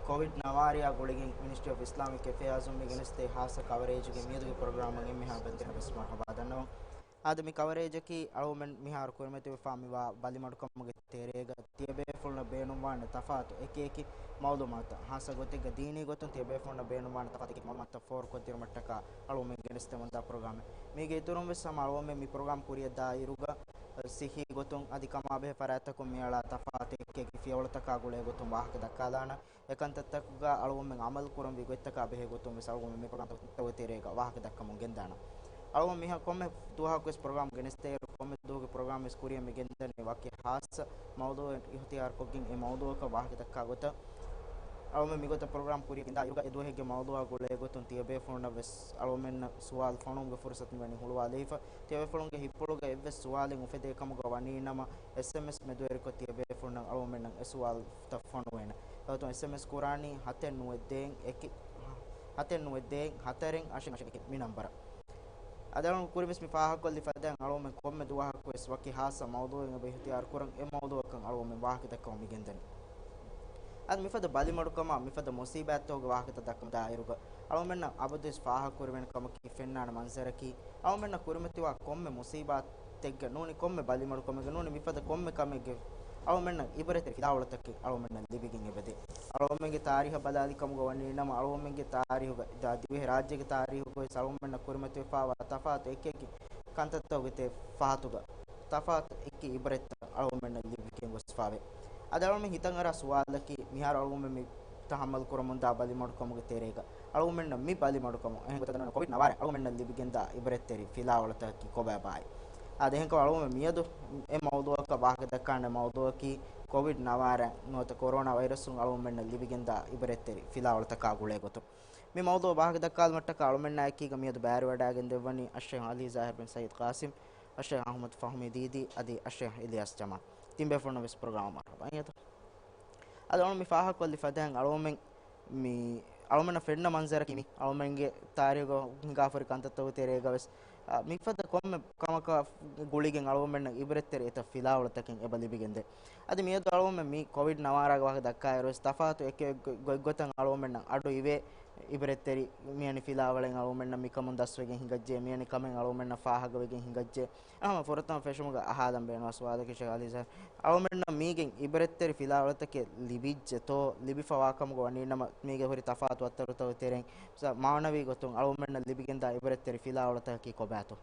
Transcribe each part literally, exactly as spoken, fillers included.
ކޮވިޑް ނަވާރަޔާ ގުޅިގެން މިނިސްޓްރީ އޮފް އިސްލާމިކް އެފެއާޒުން މި ގެނެސްދޭ ހާއްސަ ކަވަރޭޖުގެ މިއަދުގެ ޕްރޮގްރާމަށް އެންމެހާ ބެންދެން ވެސް މަރުހަބާ ދަންނަވަން. އާދެ، މި ކަވަރޭޖަކީ އަޅުގަނޑުމެން މިހާރު ކުރިމަތިވެފާ މިވާ ބަލިމަޑުކަމުގެ ތެރޭގަ ތިޔަބޭފުޅުންނަށް ބޭނުންވާނެ ތަފާތު އެކިއެކި މައުލޫމާތު، ހާއްސަ ގޮތެއްގަ ދީނީ ގޮތުން ތިޔަބޭފުޅުންނަށް ބޭނުންވާނެ ތަފާތު އެކި މައުލޫމާތު ފޯރުކޮށްދިނުމަށްޓަކާ އަޅުގަނޑުމެން ގެނެސްދެމުންދާ ޕްރޮގްރާމެއް. މީގެ އިތުރުން ވެސް ހަމަ އަޅުގަނޑުމެން މި ޕްރޮގްރާމް ކުރިއަށް ދާއިރުގަ ސިއްހީ ގޮތުން އަދި ކަމާބެހޭ ފަރާތްތަކުން މިއަޅާ ތަފާތު އެކިއެކި ފިޔަވަޅުތަކާ ގުޅޭ ގޮތުން ވާހަކަ ދައްކާލާނަން. އެކަންތައްތަކުގަ އަޅުގަނޑުމެން ޢަމަލު ކުރަންވީ ގޮތްތަކާ ބެހޭ ގޮތުން ވެސް އަޅުގަނޑުމެން މި ޕްރޮގްރާމްތަކުގެ ތެރޭގަ ވާހަކަ ދައްކަމުން ގެންދާނަން. އަޅުގަނޑު މިހާ ކޮންމެ ދުވަހަކު ވެސް ޕްރޮގްރާމް ގެނެސްދޭއިރު، ކޮންމެ ދުވަހުގެ ޕްރޮގްރާމް ވެސް ކުރިއަށް މި ގެންދަނީ ވަކި ހާއްސަ މައުޟޫޢެއް އިޚްތިޔާރުކޮށްގެން އެ މައުޟޫޢަކަށް ވާހަކަ ދައްކާ ގޮތަށް. އަޅުގަނޑުމެން މިގޮތަށް ޕްރޮގްރާމް ކުރިއަށް ގެންދާ އިރުގަ އެ ދުވަހެއްގެ މައުޟޫޢާ ގުޅޭ ގޮތުން ތިޔަބޭފުޅުންނަށް ވެސް އަޅުގަނޑުމެންނަށް ސުވާލު ފޮނުވުމުގެ ފުރުޞަތު މިވަނީ ހުޅުވާލެވިފަ. ތިޔަބޭފުޅުންގެ ހިތްޕުޅުގަ އެއްވެސް ސުވާލެއް އުފެދޭ ކަމުގަ ވަނީ ނަމަ، އެސްއެމްއެސް މެދުވެރިކޮށް ތިޔަބޭފުޅުންނަށް އަޅުގަނޑުމެންނަށް އެ ސުވާލުތައް ފޮނުވޭނެ. އެގޮތުން އެސްއެމްއެސް ކުރާނީ ހަތެއް ނުވަދެއް އެކެއް، ހަތެއް ނުވަދެއް ހަތަރެއް އަށެއް އަށެއް އެކެއް މި ނަންބަރަށް. އަދި އަޅުގަނޑު ކުރިން ވެސް މި ފާހަގަކޮށްލި ފަދައިން އަޅުގަނޑުމެން ކޮންމެ ދުވަހަކު ވެސް ވަކި ހާއްސަ މައުޟޫޢެއް އެބަ އިޚްތިޔާރު ކުރަން އެ މައުޟޫޢަކަށް އަޅުގަނޑުމެން ވާހަކަ ދައްކަމުން މި ގެންދަނީ. އަދި މިފަދަ ބަލިމަޑުކަމާ މިފަދަ މުޞީބާތްތަކުގެ ވާހަކަތައް ދައްކަމުން ދާއިރުގަ އަޅުގަނޑުމެންނަށް އަބަދުވެސް ފާހަގަކުރެވޭނެ ކަމަކީ ފެންނާނެ މަންޒަރަކީ، އަޅުގަނޑުމެންނަށް ކުރިމަތިވާ ކޮންމެ މުޞީބާތެއްގަ ނޫނީ، ކޮންމެ ބަލިމަޑުކަމެއްގަ ނޫނީ، މިފަދަ ކޮންމެ ކަމެއްގެ އަޅުގަނޑުމެންނަށް އިބްރަތްތެރި ފިލާވަޅުތަކެއް އަޅުގަނޑުމެންނަށް ލިބިގެން އެބަދޭ. އަޅުގަނޑުމެންގެ ތާރީޚަށް ބަލާލި ކަމުގަ ވަނީ ނަމަ، އަޅުގަނޑުމެންގެ ތާރީޚުގަ، ދިވެހި ރާއްޖޭގެ ތާރީޚުގަ ވެސް އަޅުގަނޑުމެންނަށް ކުރިމަތިވެފާވާ ތަފާތު އެކި އެކި ކަންތައްތަކުގެ ތެ ފަހަތުގަ ތަފާތު އެކި އިބްރަތްތައް އަޅުގަނޑުމެންނަށް ލިބިގެން ގޮސްފާވޭ. އަދި އަޅުގަނޑުމެން ހިތަށް އަރާ ސުވާލަކީ، މިހާރު އަޅުގަނޑުމެން މި ތަހައްމަލް ކުރަމުންދާ ބަލިމަޑުކަމުގެ ތެރޭގަ އަޅުގަނޑުމެންނަށް މި ބަލިމަޑުކަމުން، އެހެން ގޮތަށް ދަންނަވަން ކޮވިޑް ނަވާރަ އަޅުގަނޑުމެންނަށް ލިބިގެންދާ އިބްރަތްތެރި ފިލާވަޅުތަކަކީ ކޮބާބާއޭ؟ އާދެ، އެހެންކަމުން އަޅުގަނޑުމެން މިއަދު އެ މައުޟޫޢަކަށް ވާހަކަ ދައްކާނެ މައުޟޫޢަކީ ކޮވިޑް ނަވާރަ ނުވަތަ ކޮރޯނާ ވައިރަސުން އަޅުގަނޑުމެންނަށް ލިބިގެންދާ އިބްރަތްތެރި ފިލާވަޅުތަކާ ގުޅޭ ގޮތުން. މި މައުޟޫޢަށް ވާހަކަ ދައްކާލުމަށްޓަކާ އަޅުމެންނާ އެކީގަ މިއަދު ބައިވެރިވަޑައިގެން ދެއްވަނީ އައްޝައިޚް ޢަލީ ޒާހިރު ބިން ސައީދު ޤާސިމް، އައްޝައިޚް އަޙްމަދު ފަހުމީ ދީދީ އަދި އައްޝައިޚް އިލްޔާސް ޖަމާލް. ތިން ބޭފުޅުންނަށް ވެސް ޕްރޮގްރާމަށް މަރުޙަބާ. އަދި އަޅުގަނޑު މި ފާހަގަކޮށްލި ފަދައިން އަޅުގަނޑުމެން މި، އަޅުގަނޑަށް ފެންނަ މަންޒަރަކީ މި އަޅުގަނޑުމެންގެ ތާރީޚުގަ ހިނގާފަހުރި ކަންތައްތަކުގެ ތެރޭގަ ވެސް، އާ، މިފަދަ ކޮންމެ ކަމަކާ ގުޅިގެން އަޅުގަނޑުމެންނަށް އިބްރަތްތެރި އެތައް ފިލާވަޅުތަކެއް އެބަ ލިބިގެންދޭ. އަދި މިއަދު އަޅުގަނޑުމެން މި ކޮވިޑް ނަވާރަގެ ވާހަކަ ދައްކާއިރު ވެސް ތަފާތު އެކި ގޮ-، ގޮތްގޮތަށް އަޅުގަނޑުމެންނަށް އަޑު އިވޭ އިބްރަތްތެރި މިވެނި ފިލާވަޅެއް އަޅުގަނޑުމެންނަށް މިކަމުން ދަސްވެގެން ހިނގައްޖެ، މިވެނި ކަމެއް އަޅުގަނޑުމެންނަށް ފާހަގަވެގެން ހިނގައްޖެ. ހަމަ ފުރަތަމަ ފެށުމުގަ އަހާލަން ބޭނުންވާ ސުވާލަކީ ޝޭޚް ޢަލީ ޒާހިރު، އަޅުގަނޑުމެންނަށް މީގެން އިބްރަތްތެރި ފިލާވަޅުތަކެއް ލިބިއްޖެތޯ؟ ލިބިފަވާ ކަމުގަ ވަނީ ނަމަ، މީގެ ހުރި ތަފާތު އަތްތަރުތަކުގެ ތެރެއިން މާނަވީ ގޮތުން އަޅުގަނޑުމެންނަށް ލިބިގެންދާ އިބްރަތްތެރި ފިލާވަޅުތަކަކީ ކޮބާތޯ؟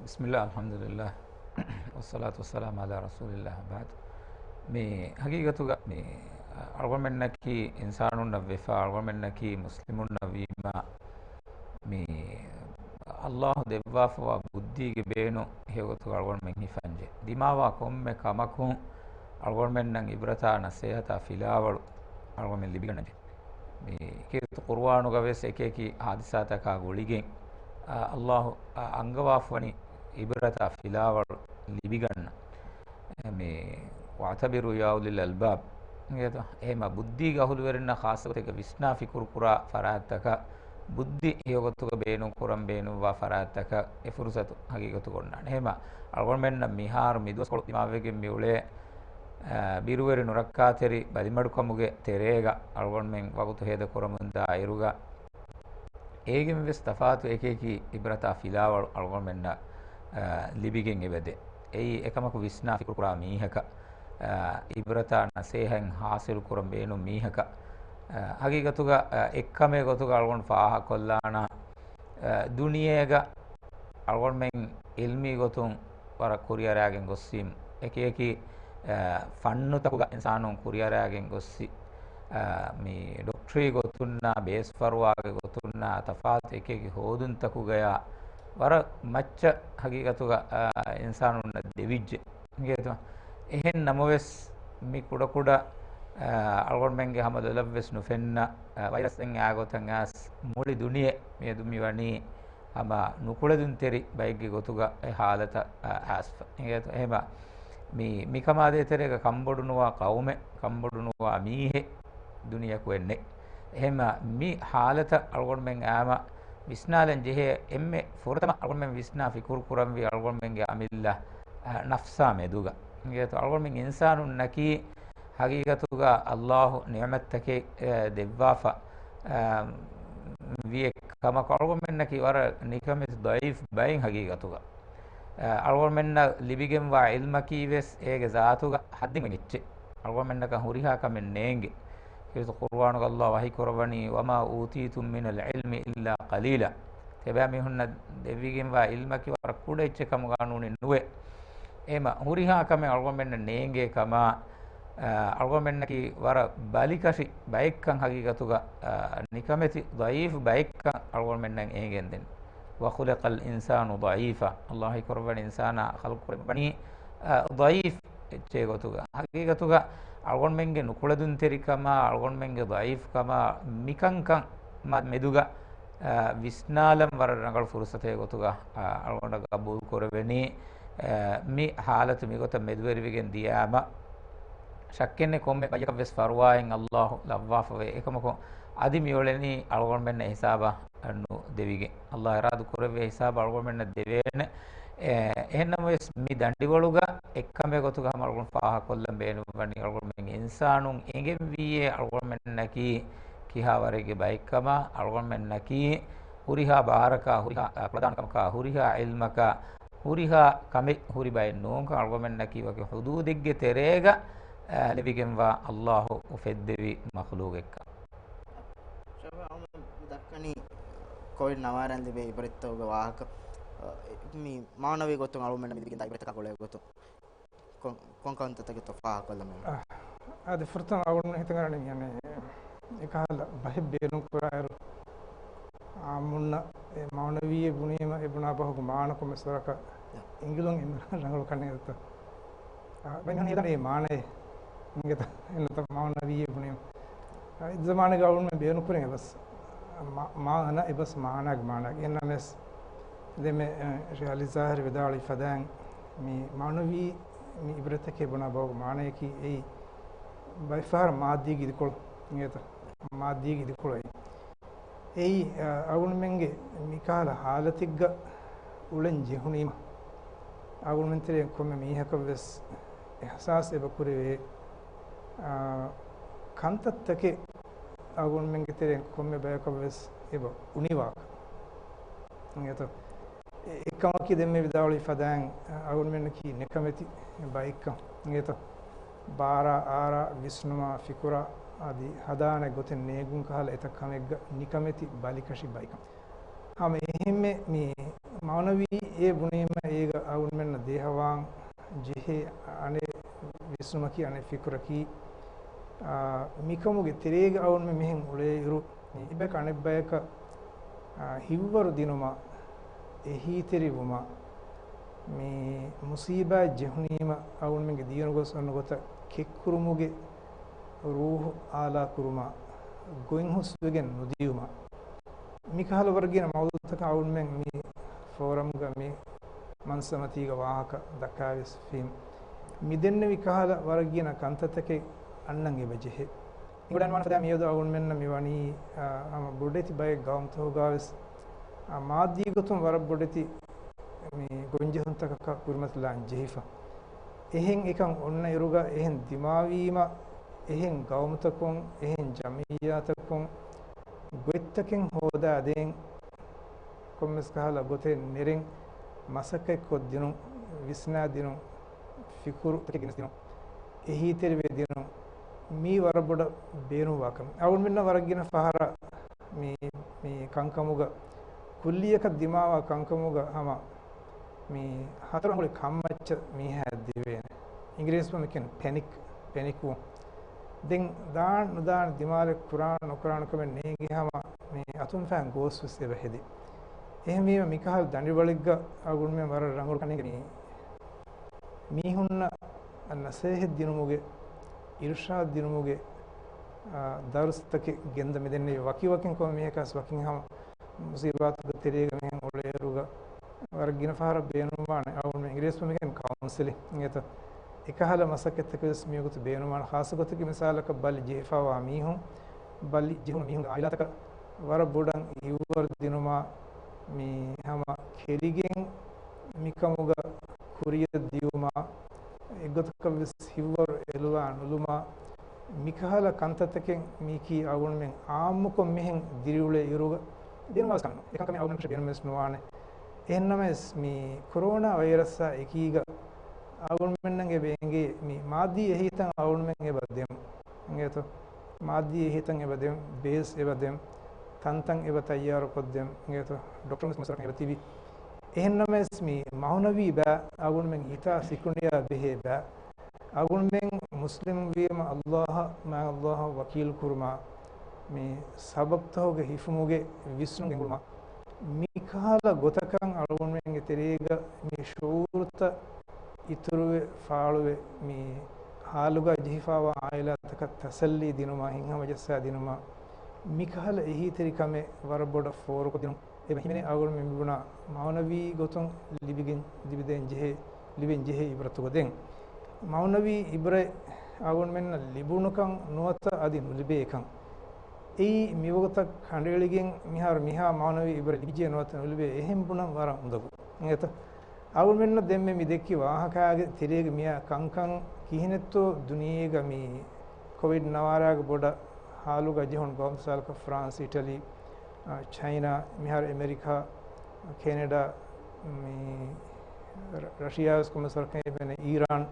بسم الله، الحمد لله، والصلاة والسلام على رسول الله، وبعد. މި ހަގީގަތުގަ މި އަޅުގަނޑުމެންނަކީ އިންސާނުންނަށް ވެފަ، އަޅުގަނޑުމެންނަކީ މުސްލިމުންނަށް ވީމަ، މި ﷲ ދެއްވާފަވާ ބުއްދީގެ ބޭނުން ހެޔޮގޮތުގަ އަޅުގަނޑުމެން ހިފަންޖެ. ދިމާވާ ކޮންމެ ކަމަކުން އަޅުގަނޑުމެންނަށް އިބްރަތާ ނަސޭހަތާ ފިލާވަޅު އަޅުގަނޑުމެން ލިބިގަންނަންޖެ. މި ކީރިތި ޤުރުއާނުގަ ވެސް އެކިއެކި ހާދިސާތަކާ ގުޅިގެން، އާ، ﷲ، އާ، އަންގަވާފަވަނީ އިބްރަތާ ފިލާވަޅު ލިބިގަންނަ. މި "واعتبروا يا أولي الألباب" އިނގޭތޯ؟ އެހެމަ ބުއްދީގެ އަހުލުވެރިންނަށް ޚާއްޞަގޮތެއްގަ ވިސްނާ ފިކުރުކުރާ ފަރާތްތަކަށް، ބުއްދި ހެޔޮގޮތުގަ ބޭނުންކުރަން ބޭނުންވާ ފަރާތްތަކަށް އެ ފުރުސަތު ހަގީގަތުގަ އޮންނާނެ. އެހެމަ އަޅުގަނޑުމެންނަށް މިހާރު މިދުވަސްކޮޅު ދިމާވެގެން މިއުޅޭ، އާ، ބިރުވެރި ނުރައްކާތެރި ބަލިމަޑުކަމުގެ ތެރޭގަ އަޅުގަނޑުމެން ވަގުތު ހޭދަކުރަމުންދާ އިރުގަ، އޭގެން ވެސް ތަފާތު އެކިއެކި އިބްރަތާ ފިލާވަޅު އަޅުގަނޑުމެންނަށް، އާ، ލިބިގެން އެބަދޭ. އެއީ އެކަމަކު ވިސްނާ ފިކުރުކުރާ މީހަކަށް، އާ، އިބްރަތާ ނަސޭހަތް ހާސިލުކުރަން ބޭނުން މީހަކަށް، އާ، ހަގީގަތުގަ، އާ، އެއްކަމެއް ގޮތުގަ އަޅުގަނޑު ފާހަގަކޮށްލާނަން، އާ، ދުނިޔޭގަ އަޅުގަނޑުމެން އިލްމީ ގޮތުން ވަރަށް ކުރިއަރާގެން ގޮއްސި އެކިއެކި، އާ، ފަންނުތަކުގަ އިންސާނުން ކުރިއަރާގެން ގޮއްސި، އާ، މި ޑޮކްޓަރީ ގޮތުންނާ ބޭސް ފަރުވާގެ ގޮތުންނާ ތަފާތު އެކިއެކި ހޯދުންތަކުގަޔާ ވަރަށް މައްޗަށް ހަގީގަތުގަ، އާ، އިންސާނުންނަށް ދެވިއްޖެ. އިނގޭތޯ؟ އެހެން ނަމަވެސް، މި ކުޑަކުޑަ، އާ، އަޅުގަނޑުމެންގެ ހަމަ ލޮލަށްވެސް ނުފެންނަ، އާ، ވައިރަސްއެއް އާ ގޮތަށް އައިސް މުޅި ދުނިޔެ މިއަދު މި ވަނީ ހަމަ ނުކުޅެދުންތެރި ބައެއްގެ ގޮތުގަ އެ ހާލަތަށް، އާ، އައިސްފަ. އިނގޭތޯ؟ އެހެމަ މި، މިކަމާ ދޭތެރޭގަ ކަންބޮޑުނުވާ ޤައުމެއް، ކަންބޮޑުނުވާ މީހެއް ދުނިޔެއަކު އެއްނެއް. އެހެމަ މި ހާލަތަށް އަޅުގަނޑުމެން އާމަ ވިސްނާލަން ޖެހޭ އެންމެ ފުރަތަމަ އަޅުގަނޑުމެން ވިސްނާ ފިކުރު ކުރަންވީ އަޅުގަނޑުމެންގެ އަމިއްލަ، އާ، ނަފްސާ މެދުގަ. އިނގޭތޯ؟ އަޅުގަނޑުމެން އިންސާނުންނަކީ ހަގީގަތުގަ އައްލާހު ނިޢުމަތްތަކެއް، އެ، ދެއްވާފަ، އެ، ވިއެއް ކަމަކު އަޅުގަނޑުމެންނަކީ ވަރަށް ނިކަމެތި ޟަޢީފް ބައެއް ހަގީގަތުގަ. އަޅުގަނޑުމެންނަށް ލިބިގެންވާ ޢިލްމަކީ ވެސް އޭގެ ޒާތުގަ ޙައްދެއް އޮތް އެއްޗެއް. އަޅުގަނޑުމެންނަކަށް ހުރިހާ ކަމެއް ނޭނގެ. ކީރިތި ޤުރުއާނުގަ އައްލާހު ވަޙީ ކުރައްވަނީ، "وما أوتيتم من العلم إلا قليلا." ތިޔަބައިމީހުންނަށް ދެއްވިގެންވާ ޢިލްމަކީ ވަރަށް ކުޑަ އެއްޗެއް ކަމުގަ ނޫނީ ނުވޭ. އެހެންމަ ހުރިހާ ކަމެއް އަޅުގަނޑުމެންނަށް ނޭނގޭ ކަމަށް، އަ، އަޅުގަނޑުމެންނަކީ ވަރަށް ބަލިކަށި ބައެއްކަން ހަގީގަތުގަ، އަ، ނިކަމެތި ضަޢީފް ބައެއްކަން އަޅުގަނޑުމެންނަށް އެނގެންދެން. "وخلق الإنسان ضعيفا." އައްލާހު ކުރައްވަނީ އިންސާނާ ޚަލްޤު ކުރެއްވަނީ، އަ، ޟަޢީފް އެއްޗެއް ގޮތުގަ. ހަގީގަތުގަ އަޅުގަނޑުމެންގެ ނުކުޅެދުންތެރިކަމާ، އަޅުގަނޑުމެންގެ ޟަޢީފްކަމާ، މިކަންކަން މަ-، މެދުގަ، އަ، ވިސްނާލަން ވަރަށް ރަނގަޅު ފުރުޞަތެއް ގޮތުގަ، އަ، އަޅުގަނޑަށް ގަބޫލު ކުރެވެނީ. އަ، މި ޙާލަތު މިގޮތަށް މެދުވެރިވެގެން ދިޔާމަ، ޝައްކެއްނެތް ކޮންމެ ބަޔަކަށް ވެސް ފަރުވާއެއް އައްލާހު ލައްވާފަވޭ. އެކަމަކު އަދި މިއުޅެނީ އަޅުގަނޑުމެންނަށް ހިސާބަށް ނުދެވިގެން. އައްލާހު އިރާދަ ކުރެއްވި ހިސާބަށް އަޅުގަނޑުމެންނަށް ދެވޭނެ. އެ، އެހެންނަމަވެސް މި ދަނޑިވަޅުގަ އެއްކަމެއް ގޮތުގަ ހަމަ އަޅުގަނޑު ފާހަގަކޮށްލަން ބޭނުންވަނީ އަޅުގަނޑުމެން އިންސާނުން އެނގެންވީއޭ އަޅުގަނޑުމެންނަކީ ކިހާ ވަރެއްގެ ބައެއްކަމަށް، އަޅުގަނޑުމެންނަކީ ހުރިހާ ބާރަކާ، ހުރިހާ، އަ، ކުޅަދާނަ ކަމަކާ، ހުރިހާ ޢިލްމަކާ، ހުރިހާ ކަމެއް ހުރި ބައެއް ނޫންކަން އަޅުގަނޑުމެންނަކީ ވަކި ޙުދޫދެއްގެ ތެރޭގަ، އަ، ލިބިގެންވާ އައްލާހު އުފެއްދެވި މަޚްލޫޤެއްކަން. ޝަބާ އަހްމަދު ދައްކަނީ ކޮވިޑް ނަވާރައިން ލިބޭ ޢިބްރަތްތަކުގެ ވާހަކަ، އަ، މި މާނަވީ ގޮތުން އަޅުގަނޑުމެންނަށް މި ލިބިގެންދާ ޢިބްރަތަކާ ގުޅޭ ގޮތުން ކޮން، ކޮން ކަންތައްތަކެއްތޯ ފާހަގަކޮށްލަމެވެ. އަ، އަދި ފުރަތަމަ އަޅުގަނޑު ހިތަށް އަރަނީ، ޔަނީ، އެކަހަލަ ބަހެއް ބޭނުން ކުރާއިރު، އާއްމުންނަށް އެ މާނަވީއޭ ބުނީމަ އެ ބުނާ ބަހުގެ މާނަ ކޮންމެސް ވަރަކަށް އިނގިލުން އެންމެ ރަނގަޅު ކަންނޭނގެތަ؟ އަ، ބައިން ހަނީ އެ މާނައެއް އިނގޭތަ؟ އެންނަތަ މާނަވީއޭ ބުނީމަ. އަ، އެ ޒަމާނުގަ އަޅުގަނޑުމެން ބޭނުން ކުރިން އެބަސް މާ-، މާނަ އެބަސް މާނައިގެ މާނައިގެ. އެންނަމެސް ދެންމެ، އަ، ޝޭޚް އަލީ ޒާހިރު ވިދާޅުވި ފަދައިން މި މާނަވީ މި ޢިބްރަތަކޭ ބުނާ ބަހުގެ މާނަޔަކީ އެއީ ބައެއްފަހަރަށް މާއްދީގެ އިދިކޮޅު އިނގޭތަ؟ މާއްދީގެ އިދިކޮޅު އެއީ. އެއީ، އަ، އަޅުގަނޑުމެންގެ މިކަހަލަ ހާލަތެއްގަ އުޅެން ޖެހުނީމަ، އަޅުގަނޑުމެން ތެރެއިން ކޮންމެ މީހަކަށް ވެސް އިޙްސާސް އެބަ ކުރެވޭ، އާ، ކަންތައްތަކެއް އަޅުގަނޑުމެންގެ ތެރެއިން ކޮންމެ ބަޔަކަށް ވެސް އެބަ އުނިވާކަން. އިނގޭތޯ؟ އެ-، އެއްކަމަކީ ދެންމެ ވިދާޅުވި ފަދައިން، އަ، އަޅުގަނޑުމެންނަކީ ނިކަމެތި ބައެއްކަން. އިނގޭތޯ؟ ބާރާ، އާރާ، ވިސްނުމާ، ފިކުރާ އަދި ހަދާނެ ގޮތެއް ނޭނގުން ކަހަލަ އެތައް ކަމެއްގަ ނިކަމެތި ބަލިކަށި ބައިކަން. ހަމަ އެހެންމެ މި މާނަވީއޭ ބުނީމަ އޭގަ އަޅުގަނޑުމެންނަށް ދޭހަވާން ޖެހޭ އަނެއް ވިސްނުމަކީ، އަނެއް ފިކުރަކީ، އާ، މިކަމުގެ ތެރޭގަ އަޅުގަނޑުމެން މިހެން އުޅޭއިރު، އެއްބަޔަކަށް އަނެއްބަޔަކަށް، އާ، ހިތްވަރު ދިނުމަށް، އެހީތެރިވުމަށް، މި މުސީބާތް ޖެހުނީމަ އަޅުގަނޑުމެންގެ ދީނުގަސް އޮންނަ ގޮތަށް ކެތްކުރުމުގެ ރޫޙު އާލާކުރުމަށް، ގޮތްހުސްވެގެން ނުދިޔުމަށް، މިކަހަލަ ވަރަށް ގިނަ މައުޟޫޢުތަކަށް އަޅުގަނޑުމެން މި ފޯރަމްގަ މި މަންސަމަތީގަ ވާހަކަ ދައްކާވެސް ފީމް. މި ދެންނެވި ކަހަލަ ވަރަށް ގިނަ ކަންތައްތަކެއް އަންނަން އެބަ ޖެހޭ. އިނގިލަންޑް ވާން ފަދަ މިއަދު އަޅުގަނޑުމެންނަށް މި ވަނީ، އާ، ހަމަ ބޮޑެތި ބައެއް ގައުމުތަކުގަވެސް، އާ، މާއްދީ ގޮތުން ވަރަށް ބޮޑެތި މި ގޮންޖެހުންތަކަކަށް ކުރިމަތިލާން ޖެހިފަ. އެހެން އެކަން އޮންނައިރުގަ އެހެން ދިމާވީމަ، އެހެން ގައުމުތަކުން، އެހެން ޖަމިއްޔާތަކުން ގޮތްތަކެއް ހޯދާދޭން، ކޮންމެސް ކަހަލަ ގޮތެއް ނެރެން، މަސައްކަތްކޮށްދިނުން، ވިސްނާދިނުން، ފިކުރުތަކެއް ގެނެސްދިނުން، އެހީތެރިވެ ދިނުން، މީ ވަރަށް ބޮޑަށް ބޭނުންވާ ކަމެއް. އަޅުގަނޑުމެންނަށް ވަރަށް ގިނަ ފަހަރަށް މި، މި ކަންކަމުގަ، ކުއްލިއަކަށް ދިމާވާ ކަންކަމުގަ ހަމަ މި ހަތަރު އަނގުޅި ކަންމައްޗަށް މީހާ ދިވޭނެ. އިނގިރޭސިބަހުން މި ކިޔަނީ ޕެނިކް، ޕެނިކް ވުން. ދެން ދާން ނުދާން ދިމާލެއް ކުރާން ނުކުރާން ކަމެއް ނޭނގި ހަމަ މި އަތުން ފަހަން ގޯސް ވެސް އެބަ ހެދި. އެހެންވީމަ މިކަހަލަ ދަނޑިވަޅެއްގަ އަޅުގަނޑުމެން ވަރަށް ރަނގަޅު ކަންނޭނގެ މި މީހުންނަށް ނަސޭހަތް ދިނުމުގެ، އިރުޝާދު ދިނުމުގެ، އާ، ދަރުސްތަކެއް ގެންދަ މިދެންނެވި ވަކިވަކިން ކޮންމެ މީހަކަސް ވަކިން ހަމަ މުސީބާތުގެ ތެރޭގަ މިހެން އުޅޭއިރުގަ ވަރަށް ގިނަ ފަހަރަށް ބޭނުންވާނެ އަޅުގަނޑު އިނގިރޭސި ބަހުން މި ކައުންސެލިން އިނގޭތަ؟ އެކަހަލަ މަސައްކަތްތަކެއް ވެސް މިވަގުތު ބޭނުންވާނެ. ޚާއްޞަ ގޮތެއްގެ މިސާލަކަށް ބަލި ޖެހިފައިވާ މީހުން، ބަލި ޖެހުނު މީހުންގެ އާއިލާތަކަށް ވަރަށް ބޮޑަށް ހިތްވަރު ދިނުމާ، މި ހަމަ ކެރިގެން މިކަމުގަ ކުރިއަށް ދިޔުމާ، އެއްގޮތަކަށް ވެސް ހިތްވަރު އެލުވާ ނުލުމާ، މިކަހަލަ ކަންތައްތަކެއް މީކީ އަޅުގަނޑުމެން އާއްމުކޮށް މިހެން ދިރިއުޅޭ އިރުގަ ބޭނުންވާސް ކަމެއް ނޫން. އެކަންކަމެއް އަޅުގަނޑުމެން ބޭނުމެއް ނުވާނެ. އެހެންނަމަވެސް މި ކޮރޯނާ ވައިރަސްއާ އެކީގަ އަޅުގަނޑުމެންނަށް އެބަ އެނގޭ މި މާއްދީ އެހީތައް އަޅުގަނޑުމެން އެބަ ދެމުން. އިނގޭތޯ؟ މާއްދީ އެހީތައް އެބަ ދެމުން، ބޭސް އެބަ ދެމުން، ތަންތަން އެބަ ތައްޔާރު ކޮށްދެމުން. އިނގޭތޯ؟ ޑޮކްޓަރުން މަސައްކަތް އެބަ ތިބި. އެހެންނަމަވެސް މި މަޢުނަވީ ބައި އަޅުގަނޑުމެން ހިތާ ސިކުނޑިއާ ބެހޭ ބައި. އަޅުގަނޑުމެން މުސްލިމް ވީމަ އައްލާހަށް، މާތް އައްލާހަށް ވަކީލު ކުރުމާ، މި ސަބަބުތަކުގެ ހިފުމުގެ ވިސްނުން ގެންގުޅުމާ، މިކަހަލަ ގޮތަކަށް އަޅުގަނޑުމެންގެ ތެރޭގަ މި ޝުޢޫރުތައް އިތުރުވެ ފާޅުވެ، މި ހާލުގަ ޖެހިފާވާ އާއިލާތަކަށް ތަސައްލީ ދިނުމާ، ހިތްހަމަޖައްސާ ދިނުމާ، މިކަހަލަ އެހީތެރިކަމެއް ވަރަށް ބޮޑަށް ފޯރުކޮށްދިނުން. އެބަ ހިމެނޭ އަޅުގަނޑުމެން މިބުނާ މަޢުނަވީ ގޮތުން ލިބިގެން، ލިބިދޭން ޖެހޭ، ލިބެން ޖެހޭ އިބްރަތުގަ ދެން. މަޢުނަވީ އިބްރަތް އަޅުގަނޑުމެންނަށް ލިބުނުކަން ނުވަތަ އަދި ނުލިބޭކަން. އެއީ މިވަގުތަށް ކަނޑައެޅިގެން މިހާރު މިހާ މަޢުނަވީ އިބްރަތް ލިބިއްޖެ ނުވަތަ ނުލިބޭ އެހެން ބުނަން ވަރަށް އުނދަގޫ. އިނގޭތަ؟ އަޅުގަނޑުމެންނަށް ދެންމެ މި ދެއްކި ވާހަކާގެ ތެރޭގަ މިއާ ކަންކަން ކިހިނެއްތޯ ދުނިޔޭގަ މި ކޮވިޑް ނަވާރާގެ ބޮޑަށް ހާލުގަ ޖެހުނު ގައުމު މިސާލަކަށް ފްރާންސް، އިޓަލީ، އަ، ޗައިނާ، މިހާރު އެމެރިކާ، ކެނެޑާ، މި ރަ-، ރަޝިޔާ ވެސް ކޮންމެސް ވަރަކަށް އެބެނެ އީރާން،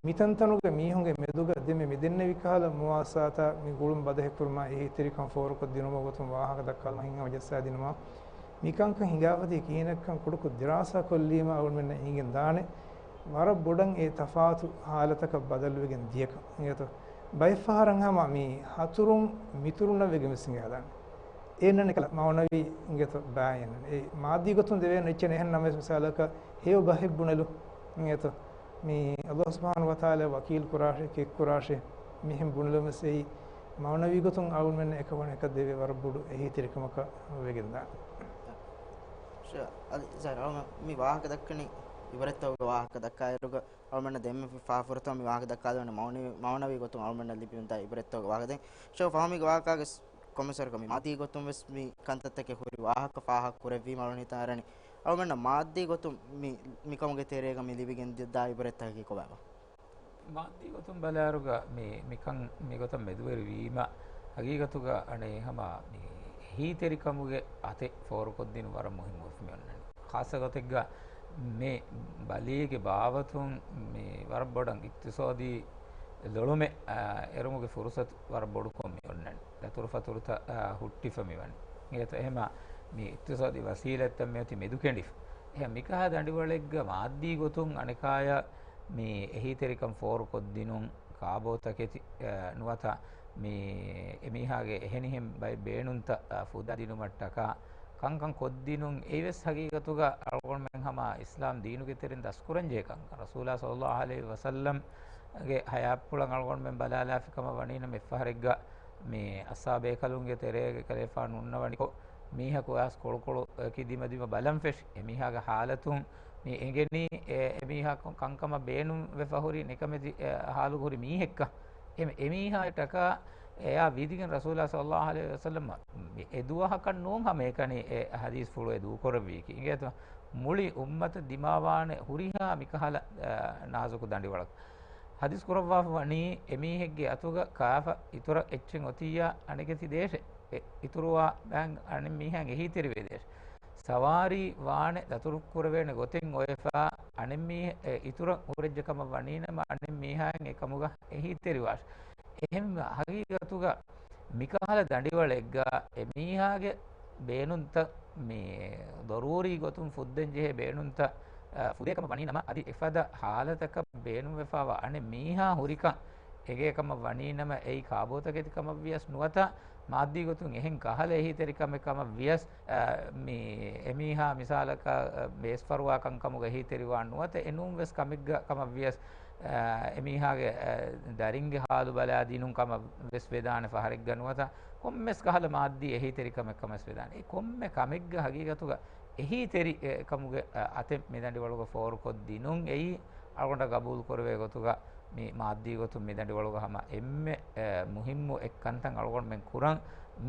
މިތަންތަނުގެ މީހުންގެ މެދުގަ ދެންމެ މި ދެންނެވި ކަހަލަ މުވާސާތާ މި ގުޅުން ބަދަހިކުރުމާ އެހީތެރިކަން ފޯރުކޮށްދިނުމުގެ ގޮތުން ވާހަކަ ދައްކާލުމަށް ހިތްހަމަޖައްސާދިނުމަށް މިކަންކަން ހިނގާފަތި ކިހިނެއްކަން ކުޑަކޮށް ދިރާސާ ކޮށްލީމަ އަޅުގަނޑުމެންނަށް އެނގިގެން ދާނެ ވަރަށް ބޮޑަށް އެ ތަފާތު ހާލަތަކަށް ބަދަލުވެގެން ދިޔަކަން. އިނގޭތޯ؟ ބައެއް ފަހަރަށް ހަމަ މި ހަތުރުން މިތުރުންނަށް ވެގެން ވެސް ހިނގާދާނެ. އޭނަން އެކަލަ މަޢުނަވީ އިނގޭތޯ ބައި އޭނަން. އެ މާއްދީ ގޮތުން ދެވޭނެ އެއްޗެއް ނެހެން ނަމަވެސް މިސާލަކަށް ހެޔޮ ބަހެއް ބުނެލު. އިނގޭތޯ؟ މި އައްލާހު ސުބްޙާނަހޫ ވަތަޢާލާ ވަކީލު ކުރާށޭ، ކެއް ކުރާށޭ، މިހެން ބުނެލުމަސް އެއީ މަޢުނަވީ ގޮތުން އަޅުގަނޑުމެންނަށް އެކަމަށް އެކަށް ދެވޭ ވަރަށް ބޮޑު އެހީތެރިކަމަކަށް ވެގެންދާނެ. ޝަ-، އަދި ޒަހްރާ، އަޅުގަނޑު މި ވާހަކަ ދައްކަނީ އިބްރަތްތަކުގެ ވާހަކަ ދައްކާއިރުގަ އަޅުގަނޑުމެންނަށް ދެންމެ ފާފުރަތަމަ މި ވާހަކަ ދައްކާލެވޭނެ މަޢުނަވީ، މަޢުނަވީ ގޮތުން އަޅުގަނޑުމެންނަށް ލިބިވަޑައި އިބްރަތްތަކުގެ ވާހަކަ ދެން. ޝަ-، ފަހުމީގެ ވާހަކާގެ ކޮންމެސް ވަރަކަށް މި މާއްދީ ގޮތުން ވެސް މި ކަންތައްތަކެއް ހުރި ވާހަކަ ފާހަގަ ކުރެއްވީމަ އަޅުގަނޑު ހިތަށް އަރަނީ. އަޅުގަނޑަށް މާއްދީ ގޮތުން މި، މިކަމުގެ ތެރޭގަ މި ލިބިގެން ދާ އިބްރަތްތަކަކީ ކޮބާބާ؟ މާއްދީ ގޮތުން ބަލާއިރުގަ މި، މިކަން މިގޮތަށް މެދުވެރިވީމަ، ހަގީގަތުގަ އަނެއް ހަމަ މި އެހީތެރިކަމުގެ އަތެއް ފޯރުކޮށްދިނުން ވަރަށް މުހިއްމުވެފަ މި އޮންނަނީ. ޚާއްޞަ ގޮތެއްގަ މި ބަލީގެ ބާވަތުން މި ވަރަށް ބޮޑަށް އިޤްތިޞާދީ ލޮޅުމެއް، އާ، އެރުމުގެ ފުރުޞަތު ވަރަށް ބޮޑުކޮށް މި އޮންނަނީ. ދަތުރުފަތުރުތައް، އާ، ހުއްޓިފަ މިވަނީ. އިނގޭތޯ އެހެމަ މި އިޤްތިޞާދީ ވަސީލަތްތައް މިއޮތީ މެދުކެނޑިފަ. އެހެން މިކަހަލަ ދަނޑިވަޅެއްގަ މާއްދީ ގޮތުން އަނެކާޔަށް މި އެހީތެރިކަން ފޯރުކޮށްދިނުން ކާބޯތަކެތި، އަ، ނުވަތަ މި އެމީހާގެ އެހެނިހެން ބައެއް ބޭނުންތައް، އަ، ފުއްދާދިނުމަށްޓަކާ ކަންކަން ކޮށްދިނުން އެއީވެސް ހަގީގަތުގަ އަޅުގަނޑުމެން ހަމަ އިސްލާމް ދީނުގެ ތެރެއިން ދަސްކުރަންޖެހޭ ކަންކަން. ރަސޫލާ ޞައްލައްލާހު ޢަލައިހި ވަސައްލަމްގެ ޙަޔާތްޕުޅަށް އަޅުގަނޑުމެން ބަލާލާފި ކަމަށް ވަނީނަމަ އެއްފަހަރެއްގަ މި އަޞްޙާބޭކަލުންގެ ތެރޭގަ އެކަލޭފާނު ހުންނަވަނިކޮށް، މީހަކު އައިސް ކޮޅުކޮޅު އެކި ދިމަދިމަ ބަލަން ފެށި، އެމީހާގެ ޙާލަތުން މި އެނގެނީ، އެ، އެމީހާ ކަންކަމަށް ބޭނުން ވެފަ ހުރި ނިކަމެތި، އެ، ޙާލުގަ ހުރި މީހެއްކަން. އެ، އެމީހާ ޓަކާ އެޔާ ވީދިގެން ރަސޫލާ ޞައްލައްލާހު ޢަލައިހި ވަސައްލަމް މި އެދުވަހަކަށް ނޫން ހަމައެކަނި އެ ޙަދީޘްފުޅު އެ ދޫކުރެއްވީކީ. އިނގޭތޯ މުޅި އުއްމަތަށް ދިމާވާނެ ހުރިހާ މިކަހަލަ، އަ، ނާޒުކު ދަނޑިވަޅަކު. ޙަދީޘް ކުރައްވާފަ ވަނީ އެމީހެއްގެ އަތުގަ ކާފަ އިތުރަށް އެއްޗެއް އޮތިއްޔާ އަނެކެތި ދޭށޭ. އެ އިތުރުވާ ބައިން އަނެއްމީހާއިން އެހީތެރިވޭ ދޭށޭ. ސަވާރީ ވާނެ ދަތުރު ކުރެވޭނެ ގޮތެއް އޮވެފަ އަނެއްމީ-، އެ އިތުރަށް ހުރެއްޖެ ކަމަށް ވަނީނަމަ އަނެއްމީހާއިން އެކަމުގަ އެހީތެރިވާށޭ. އެހެން ހަގީގަތުގަ މިކަހަލަ ދަނޑިވަޅެއްގަ އެމީހާގެ ބޭނުންތައް މި ޟަރޫރީ ގޮތުން ފުއްދެން ޖެހޭ ބޭނުންތައް، އަ، ފުދޭ ކަމަށް ވަނީނަމަ އަދި އެފަދަ ޙާލަތަކަށް ބޭނުންވެފަވާ އަނެއް މީހާ ހުރިކަން އެނގޭ ކަމަށް ވަނީނަމަ އެއީ ކާބޯތަކެތި ކަމަށްވިޔަސް ނުވަތަ މާއްދީ ގޮތުން އެހެން ކަހަލަ އެހީތެރިކަމެއް ކަމަށްވިޔަސް، އަ، މި އެމީހާ މިސާލަކަށް، އަ، ބޭސްފަރުވާ ކަންކަމުގަ އެހީތެރިވާން ނުވަތަ އެނޫން ވެސް ކަމެއްގަ ކަމަށްވިޔަސް، އަ، އެމީހާގެ، އަ، ދަރިންގެ ޙާލު ބަލާދިނުން ކަމަށް ވެސް ވެދާނެ ފަހަރެއްގަ ނުވަތަ ކޮންމެސް ކަހަލަ މާއްދީ އެހީތެރިކަމެއް ކަމަށް ވެސް ވެދާނެ. އެ ކޮންމެ ކަމެއްގަ ހަގީގަތުގަ އެހީތެރި، އެ، ކަމުގެ، އަ، އަތެއް މި ދަނޑިވަޅުގަ ފޯރުކޮށްދިނުން އެއީ އަޅުގަނޑަށް ގަބޫލު ކުރެވޭ ގޮތުގަ މި މާއްދީ ގޮތުން މި ދަނޑިވަޅުގަ ހަމަ އެންމެ، އެ، މުހިއްމު އެއްކަންތައް އަޅުގަނޑުމެން ކުރަން.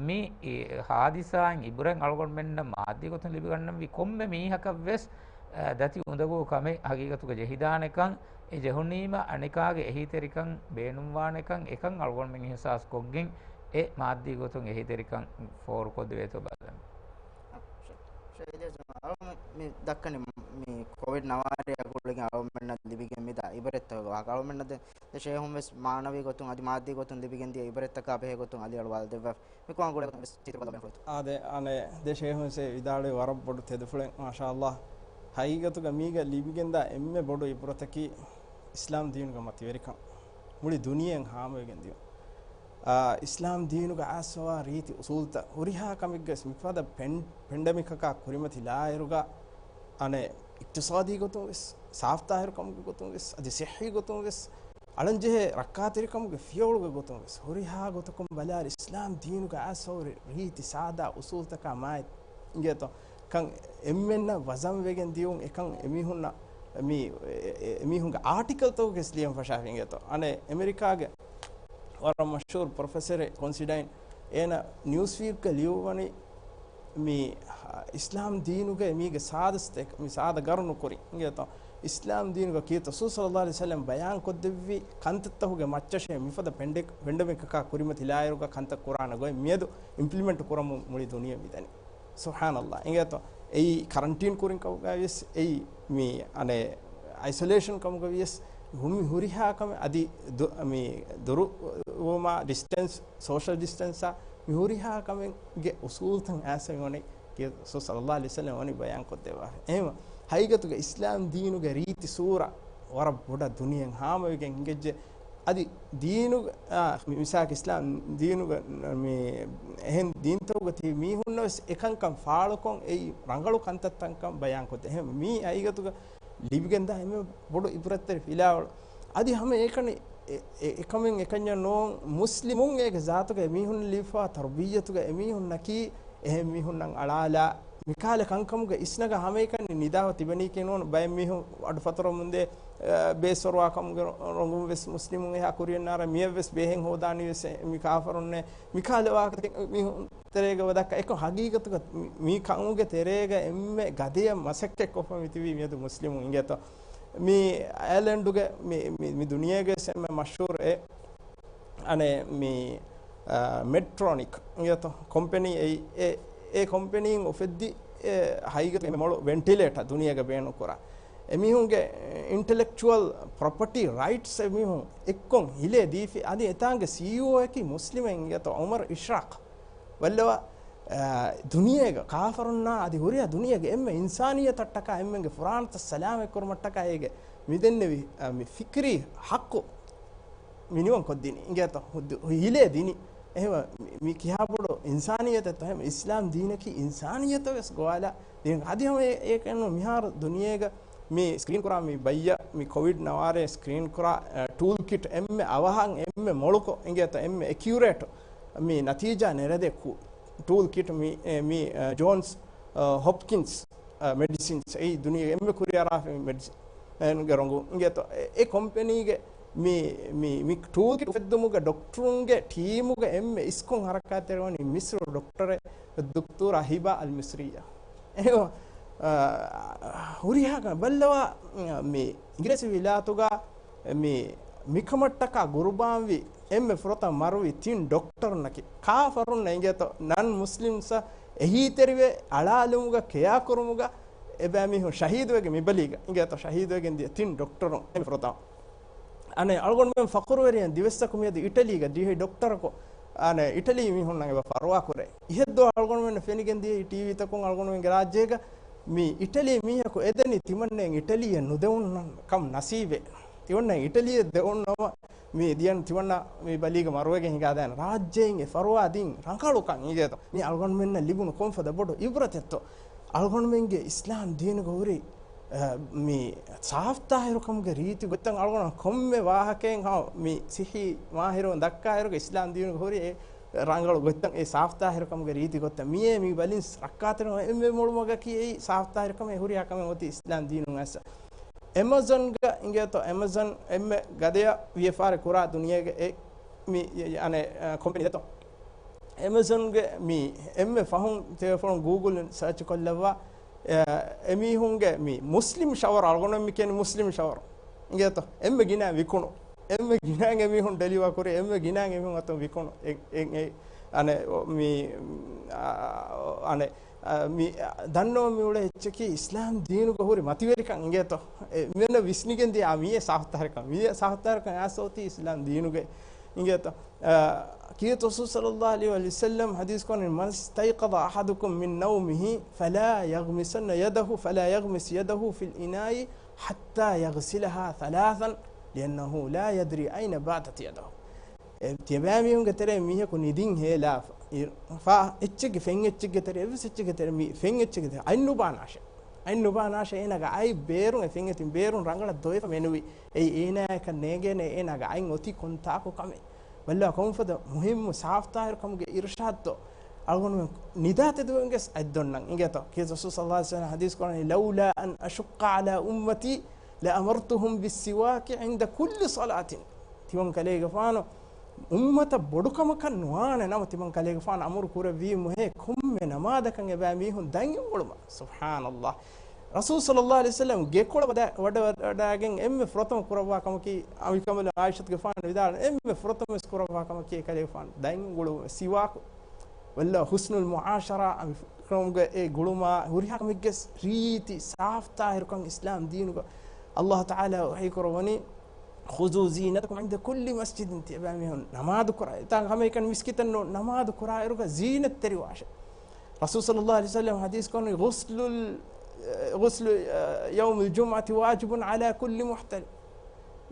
މި، އި، ޙާދިސާއިން އިބުރަތް އަޅުގަނޑުމެންނަށް މާއްދީ ގޮތުން ލިބިގަންނަންވީ ކޮންމެ މީހަކަށް ވެސް، އެ، ދަތި އުނދަގޫ ކަމެއް ހަގީގަތުގަ ޖެހިދާނެކަން. އެ ޖެހުނީމަ އަނެކާގެ އެހީތެރިކަން ބޭނުންވާނެކަން އެކަން އަޅުގަނޑުމެން އިހުސާސް ކޮށްގެން އެ މާއްދީ ގޮތުން އެހީތެރިކަން ފޯރުކޮށްދެވޭތޯ ބަލަން. ޝައިލޭޝް އަޅުގަނޑު މި ދައްކަނީ މި ކޮވިޑް ނަވާރައާ ގުޅިގެން އަޅުގަނޑުމެންނަށް ލިބިގެން މިދާ އިބަރަތްތަކުގެ ވާހަކަ. އަޅުގަނޑުމެންނަށް ދެ ޝޭހުން ވެސް މާނަވީ ގޮތުން އަދި މާއްދީ ގޮތުން ލިބިގެން ދިޔަ އިބަރަތްތަކާ ބެހޭ ގޮތުން އަލީ އަޅުވާލަދެއްވާފަ. މިކޮޅަށް ގުޅޭ ގޮތުން ވެސް ޗިތުރު ބަދަލުވެގެން ފުރިތު. އާދެ، އަނެއް ދެ ޝޭހުން ވެސް ވިދާޅުވި ވަރަށް ބޮޑު ތެދުފުޅެއް، މާޝާﷲ. ހަގީގަތުގަ މީގަ ލިބިގެންދާ އެންމެ ބޮޑު އިބްރަތަކީ އިސްލާމް ދީނުގެ މަތިވެރިކަން. މުޅި ދުނިޔެއަށް ހާމަވެގެން ދިޔުން. އާ، އިސްލާމް ދީނުގަ އައިސްފަވާ ރީތި އުސޫލްތައް ހުރިހާ ކަމެއްގެ ވެސް މިފަދަ ޕެން-، ޕެންޑެމިކަކާ ކުރިމަތިލާއިރުގަ އަނެއް އިޤްތިޞާދީ ގޮތުން ވެސް، ސާފްތާހިރުކަމުގެ ގޮތުން ވެސް، އަދި ޞިއްޙީ ގޮތުން ވެސް، އަޅަންޖެހޭ ރައްކާތެރިކަމުގެ ފިޔަވަޅުގެ ގޮތުން ވެސް ހުރިހާ ގޮތަކުން ބަލާއިރު އިސްލާމް ދީނުގަ އައިސްފަވާ ރީތި ސާދާ އުސޫލްތަކާ މާތް އިނގޭތޯ؟ ކަން އެންމެންނަށް ވަޒަން ވެގެން ދިޔުން އެކަން އެމީހުންނަށް މި، އެ، އެ، އެމީހުންގެ އާޓިކަލްތަކުގެ ވެސް ލިޔަން ފަށާފި އިނގޭތޯ؟ އަނެއް އެމެރިކާގެ ވަރަށް މަޝްހޫރު ޕްރޮފެސަރެއް ކޮންސިޑައިން އޭނަ ނިއުސްވީކްގަ ލިޔުއްވަނީ މި، އަ، އިސްލާމް ދީނުގައި މީގެ ސާދަ ސްޓެކް، މި ސާދަ ގަރުނު ކުރިން އިނގޭތޯ؟ އިސްލާމް ދީނުގަ ކީރިތި ރަސޫލު ޞައްލައްލާހު ޢަލައިހި ވަސައްލަމް ބަޔާން ކޮށްދެއްވި ކަންތައްތަކުގެ މައްޗަށޭ މިފަދަ ޕެންޑެ-، ޕެންޑެމިކަކާ ކުރިމަތިލާއިރުގަ ކަންތައް ކުރާނެ ގޮތް މިއަދު އިމްޕްލިމެންޓް ކުރަމުން މުޅި ދުނިޔެ މިދަނީ. ސުބްޙާނައްލާހް. އިނގޭތޯ؟ އެއީ ކަރަންޓީން ކުރިން ކަމުގައި ވިޔަސް، އެއީ މި އަނެއް އައިސޮލޭޝަން ކަމުގައި ވިޔަސް، ހު-، މި ހުރިހާ ކަމެއް އަދި ދު-، މި ދުރު ވުމާ، ޑިސްޓެންސް، ސޯޝަލް ޑިސްޓެންސާ، މި ހުރިހާ ކަމެއްގެ އުސޫލްތައް އައިސް އޮންނަނީ ކީރިތި ރަސޫލު ޞައްލައްލާހު ޢަލައިހި ވަސައްލަމް ވަނީ ބަޔާން ކޮށްދެއްވާފަ. އެހެންވެ، ހަގީގަތުގަ އިސްލާމް ދީނުގެ ރީތި ސޫރަ ވަރަށް ބޮޑަށް ދުނިޔެއަށް ހާމަވެގެން އިނގެއްޖެ. އަދި ދީނު، އާ، މި މިސާލަކަށް އިސްލާމް ދީނުގަ މި އެހެން ދީންތަކުގަ ތިބި މީހުންނަށް ވެސް އެކަންކަން ފާޅުކޮށް އެއީ ރަނގަޅު ކަންތައްތައްކަން ބަޔާންކޮށްދޭ. އެހެން މީ ހަގީގަތުގަ ލިބިގެންދާ އެންމެ ބޮޑު އިބްރަތްތެރި ފިލާވަޅު. އަދި ހަމަ އެކަނި އެ-، އެ-، އެކަމެއް އެކަންޏެއް ނޫން، މުސްލިމުން އޭގެ ޒާތުގައި މީހުން ލިބިފާ ތަރުބިއްޔަތުގައި އެމީހުންނަކީ އެހެން މީހުންނަށް އަޅާލާ މިކާލެ ކަންކަމުގަ އިސްނަގާ ހަމައެކަނި ނިދާވަ ތިބެނީކީ ނޫން. ބައެއް މީހުން އަޑު ފަތުރަމުންދޭ، އަ، ބޭސްފަރުވާކަމުގެ ރޮ-، ރޮނގުން ވެސް މުސްލިމުން އެހާ ކުރިޔަށް ނާރާ މިއަށް ވެސް ބޭހެއް ހޯދާނީ ވެސް މި ކާފަރުންނޭ. މިކާލެ ވާހަކަ މީހުން ތެރޭގަ ވަދައްކަ އެކަ ހަގީގަތުގަ މި، މި ކަމުގެ ތެރޭގަ އެންމެ ގަދަޔަށް މަސައްކަތްކޮށްފަ މިތިބީ މިއަދު މުސްލިމުން އިނގޭތޯ. މި އަޔަލެންޑުގެ މި، މި، މި ދުނިޔޭގެ އެންމެ މަޝްހޫރު އެ، އަނެއް މި، އާ، މެޑްޓްރޮނިކް އިނގޭތޯ ކޮމްޕެނީ އެއީ، އެ، އެ ކޮމްޕެނީން އުފެއްދި އެ ހަގީގަތު އެންމެ މޮޅު ވެންޓިލޭޓަ ދުނިޔޭގަ ބޭނުންކުރާ. އެމީހުންގެ އިންޓެލެކްޗުއަލް ޕްރޮޕަޓީ ރައިޓްސް އެމީހުން އެއްކޮށް ހިލޭ ދީފި. އަދި އެތާނގެ ސީއީއޯއަކީ މުސްލިމެއް އިނގޭތޯ ޢުމަރު އިޝްރާޤް. ވައްލަވާ، އާ، ދުނިޔޭގަ ކާފަރުންނާ އަދި ހުރިހާ ދުނިޔޭގެ އެންމެ އިންސާނިއްޔަތަށްޓަކާ އެންމެންގެ ފުރާނަތައް ސަލާމަތްކުރުމަށްޓަކާ އޭގެ މިދެންނެވި، އާ، މި ފިކްރީ ޙައްޤު މިނިވަން ކޮށްދިނީ އިނގޭތޯ ހު-، ހިލޭ ދިނީ. އެހެންވެ، މި، މި ކިހާ ބޮޑު އިންސާނިއްޔަތެއްތޯ. އެހެންވެ، އިސްލާމް ދީނަކީ އިންސާނިއްޔަތަށް ވެސް ގޮވާލާ ދީން. އަދި ހަމަ އެ-، އެކަން މިހާރު ދުނިޔޭގަ މި ސްކްރީން ކުރާ މި ބައްޔަށް މި ކޮވިޑް ނަވާރަ ސްކްރީން ކުރާ، އަ، ޓޫލް ކިޓް އެންމެ އަވަހަށް އެންމެ މޮޅުކޮށް އިނގޭތޯ އެންމެ އެކިއުރޭޓް މި ނަތީޖާ ނެރެދޭ ކު-، ޓޫލް ކިޓް މި، އެ، މި، އަ، ޖޯންސް، އަ، ހޮޕްކިންސް، އަ، މެޑިސިންސް އެއީ ދުނިޔޭގެ އެންމެ ކުރިއަރާފަ މެޑިސިންގެ ރޮނގު އިނގޭތޯ އެ، އެ ކޮމްޕެނީގެ މި، މި، މި ޓޫލް ކިޓް އުފެއްދުމުގެ ޑޮކްޓަރުންގެ ޓީމުގެ އެންމެ އިސްކޮށް ހަރަކާތްތެރިވަނީ މިސްރު ޑޮކްޓަރެއް ދުކްތޫރާ ހިބާ އަލް މިސްރިއްޔާ. އެ، އަ، ހުރިހާ ކަމެއް ބައްލަވާ، މި އިނގިރޭސި ވިލާތުގަ މި، މިކަމަށްޓަކާ ގުރުބާންވި އެންމެ ފުރަތަމަ މަރުވި ތިން ޑޮކްޓަރުންނަކީ ކާފަރުންނަށް އިނގޭތޯ ނަން މުސްލިމްސް އެހީތެރިވެ އަޅާލުމުގަ ކެޔާކުރުމުގަ އެބައިމީހުން ޝަހީދުވެގެން މިބަލީގަ އިނގޭތޯ ޝަހީދުވެގެން ދިޔަ ތިން ޑޮކްޓަރުން އެންމެ ފުރަތަމަ. އަނެއް އަޅުގަނޑުމެން ފަޚުރުވެރިޔަން ދިވެއްސަކު މިއަދު އިޓަލީގަ ދިވެހި ޑޮކްޓަރަކު، އަނެއް އިޓަލީ މީހުންނަށް އެބަ ފަރުވާ ކުރޭ. އިހެއްދޯ އަޅުގަނޑުމެންނަށް ފެނިގެން ދިޔައީ ޓީވީތަކުން އަޅުގަނޑުމެންގެ ރާއްޖޭގަ މި އިޓަލީ މީހަކު އެދެނީ ތިމަންނައަށް އިޓަލީއަށް ނުދެވުން ކަމް ނަސީބެއް. ތިމަންނައަށް އިޓަލީއަށް ދެވުން ނަމަ މި ދިޔަން ތިމަންނަ މި ބަލީގަ މަރުވެގެން ހިނގާދާނެ. ރާއްޖެއިން އެ ފަރުވާ ދިން ރަނގަޅުކަން އިނގޭތޯ. މި އަޅުގަނޑުމެންނަށް ލިބުނު ކޮންފަދަ ބޮޑު އިބްރަތެއްތޯ. އަޅުގަނޑުމެންގެ އިސްލާމް ދީނުގަ ހުރި، އަ، މި ސާފްތާހިރުކަމުގެ ރީތި ގޮތްތައް އަޅުގަނޑު ކޮންމެ ވާހަކައެއް ހަމަ މި ސިއްހީ މާހިރުން ދައްކާއިރުގަ އިސްލާމް ދީނުގަ ހުރި އެ ރަނގަޅު ގޮތްތައް އެ ސާފްތާހިރުކަމުގެ ރީތި ގޮތްތައް މިއޭ މި ބަލިން ރައްކާތެރި އެންމެ މޮޅުމަގަކީ އެއީ ސާފްތާހިރުކަމެއް ހުރިހާ ކަމެއް އޮތީ އިސްލާމް ދީނުން އައިސް. އެމަޒަންގަ އިނގޭތޯ، އެމަޒަން އެންމެ ގަދަޔަށް ވިޔަފާރި ކުރާ ދުނިޔޭގެ އެ މި، އަނެއް، އަ، ކޮމްޕެނީ ދެތޯ. އެމަޒަންގެ މި އެންމެ ފަހުން ތެޔޮފުޅުން ގޫގުލް ސަރޗް ކޮށްލައްވާ، އެ، އެމީހުންގެ މި މުސްލިމް ޝަވަރު، އަޅުގަނޑު މި ކިޔަނީ މުސްލިމް ޝަވަރު. އިނގޭތޯ؟ އެންމެ ގިނަ ވިކުނު. އެންމެ ގިނައިން އެމީހުން ޑެލިވާ ކުރި، އެންމެ ގިނައިން އެމީހުން އަތުން ވިކުނު. އެ، އެ، އެ، އަނެ، އޮ، މި، އާ، އަނެ، އާ، މި، ދަންނަވަން މި އުޅޭ އެއްޗަކީ އިސްލާމް ދީނުގަ ހުރި މަތިވެރިކަން އިނގޭތޯ؟ އެ، މިއަންނަ ވިސްނިގެން ދިޔަ މިއެ ސާފުތާހިރުކަން. މިއެ ސާފުތާހިރުކަން އައިސް އޮތީ އިސްލާމް ދީނުގަ އިނގޭތޯ؟ އާ، ކީރިތި ރަސޫލު ޞައްލައްލާހު ޢަލައިހި ވަސައްލަމް ޙަދީޘް ކުރަނީ، "من استيقظ أحدكم من نومه فلا يغمسن يده، فلا يغمس يده في الإناء حتى يغسلها ثلاثا، لأنه لا يدري أين باتت يده." އެ، ތިޔަބައިމީހުންގެ ތެރޭ މީހަކު ނިދިން ހޭލާފަ، އި، ފާ އެއްޗެއްގެ ފެން އެއްޗެއްގެ ތެރޭ، އެއްވެސް އެއްޗެއްގެ ތެރޭ މި ފެން އެއްޗެއްގެ ތެރޭ އަތް ނުބާނާށޭ. އަތް ނުބާނާށޭ، އޭނާގެ އަތް ބޭރުން އެ ފެން އެތިން ބޭރުން ރަނގަޅަށް ދޮވެފަ މެނުވީ. އެއީ އޭނާޔަކަށް ނޭނގޭނެ އޭނާގެ އަތް އޮތީ ކޮންތާކު ކަމެއް. ބައްލަވާ ކޮންފަދަ މުހިއްމު ސާފުތާހިރުކަމުގެ އިރުޝާދުތޯ. އަޅުގަނޑުމެން ނިދާ ތެދުވެގެން ވެސް އަތް ދޮންނަން އިނގޭތޯ. ކީރިތި ރަސޫލު ޞައްލައްލާހު ޢަލައިހި ވަސައްލަމް ޙަދީޘް ކުރަނީ، "لولا أن أشق على أمتي لأمرتهم بالسواك عند كل صلاة." ތިމަން ކަލޭގެފާނު އުއްމަތަށް ބޮޑުކަމަކަށް ނުވާނެ ނަމަ، ތިމަން ކަލޭގެފާނު އަމުރު ކުރެއްވީމުހޭ، ކޮންމެ ނަމާދަކަށް އެބައިމީހުން ދަތް އުނގުޅުމަށް. ސުބްޙާނައްލާހް. ރަސޫލު ޞައްލައްލާހު ޢަލައިހި ވަސައްލަމް ގެކޮޅަށް ވަޑަ-، ވަޑަ-، ވަޑައިގެން އެންމެ ފުރަތަމަ ކުރައްވާ ކަމަކީ، އަނބިކަނބަލުން ޢާއިޝަތުގެފާނު ވިދާޅުވި، އެންމެ ފުރަތަމަ ވެސް ކުރައްވާ ކަމަކީ ކަލޭގެފާނު ދަތް އުނގުޅު ސިވާކު. ވައްލަ ޙުސްނުލް މުޢާޝަރާ، އަނބި ކަމުގަ އެ ގުޅުމާ ހުރިހާ ކަމެއްގެ ރީތި ސާފުތާހިރުކަން އިސްލާމް ދީނުގަ އައްލާހު ތަޢާލާ ވަޙީ ކުރައްވަނީ، "خذوا زينتكم عند كل مسجد." ތިޔަބައިމީހުން ނަމާދު ކުރާ، ތާ ހަމައެކަނި މިސްކިތެއް ނޫން، ނަމާދު ކުރާއިރުގަ ޒީނަތްތެރިވާށޭ. ރަސޫލު ޞައްލައްލާހު ޢަލައިހި ވަސައްލަމް ޙަދީޘް ކުރަނީ، "غسل، غسل يوم الجمعة واجب على كل محتلم."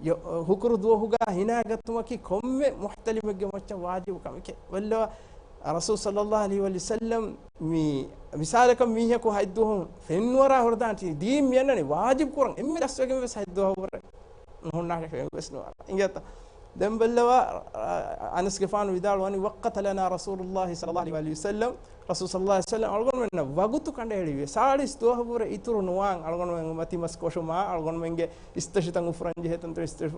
ޔޮ-، ހުކުރު ދުވަހުގަ ހިނާގަތުމަކީ ކޮންމެ މުޙްތަލިމެއްގެ މައްޗަށް ވާޖިބު ކަމެކޭ. ވައްލަވާ، ރަސޫލު ޞައްލައްލާހު ޢަލައިހި ވަސައްލަމް މި މިސާލަކަށް މީހަކު ހަތްދުވަހު ފެންވަރާ ހުރަދާނެ ދީން މިއަންނަނީ ވާޖިބު ކުރަން އެންމެ ދަސްވެގެން ވެސް ހަތްދުވަހު ނުހުންނާށޭ ފެން ވެސް ނުވަރާ. އިނގޭތަ؟ ދެން ބައްލަވާ، އަ، އަނަސްގެފާނު ވިދާޅުވަނީ، "وقت لنا رسول الله صلى الله عليه وسلم." ރަސޫލު ޞައްލައްލާހު ޢަލައިހި ވަސައްލަމް އަޅުގަނޑުމެންނަށް ވަގުތު ކަނޑައެޅިވި. ސާޅީސް ދުވަހަށްވުރެ އިތުރު ނުވާން އަޅުގަނޑުމެން މަތިމަސް ކޮށުމާ، އަޅުގަނޑުމެންގެ އިސްތަށިތައް އުފުރަން ޖެހޭ ތަންތަން އިސްތަށި،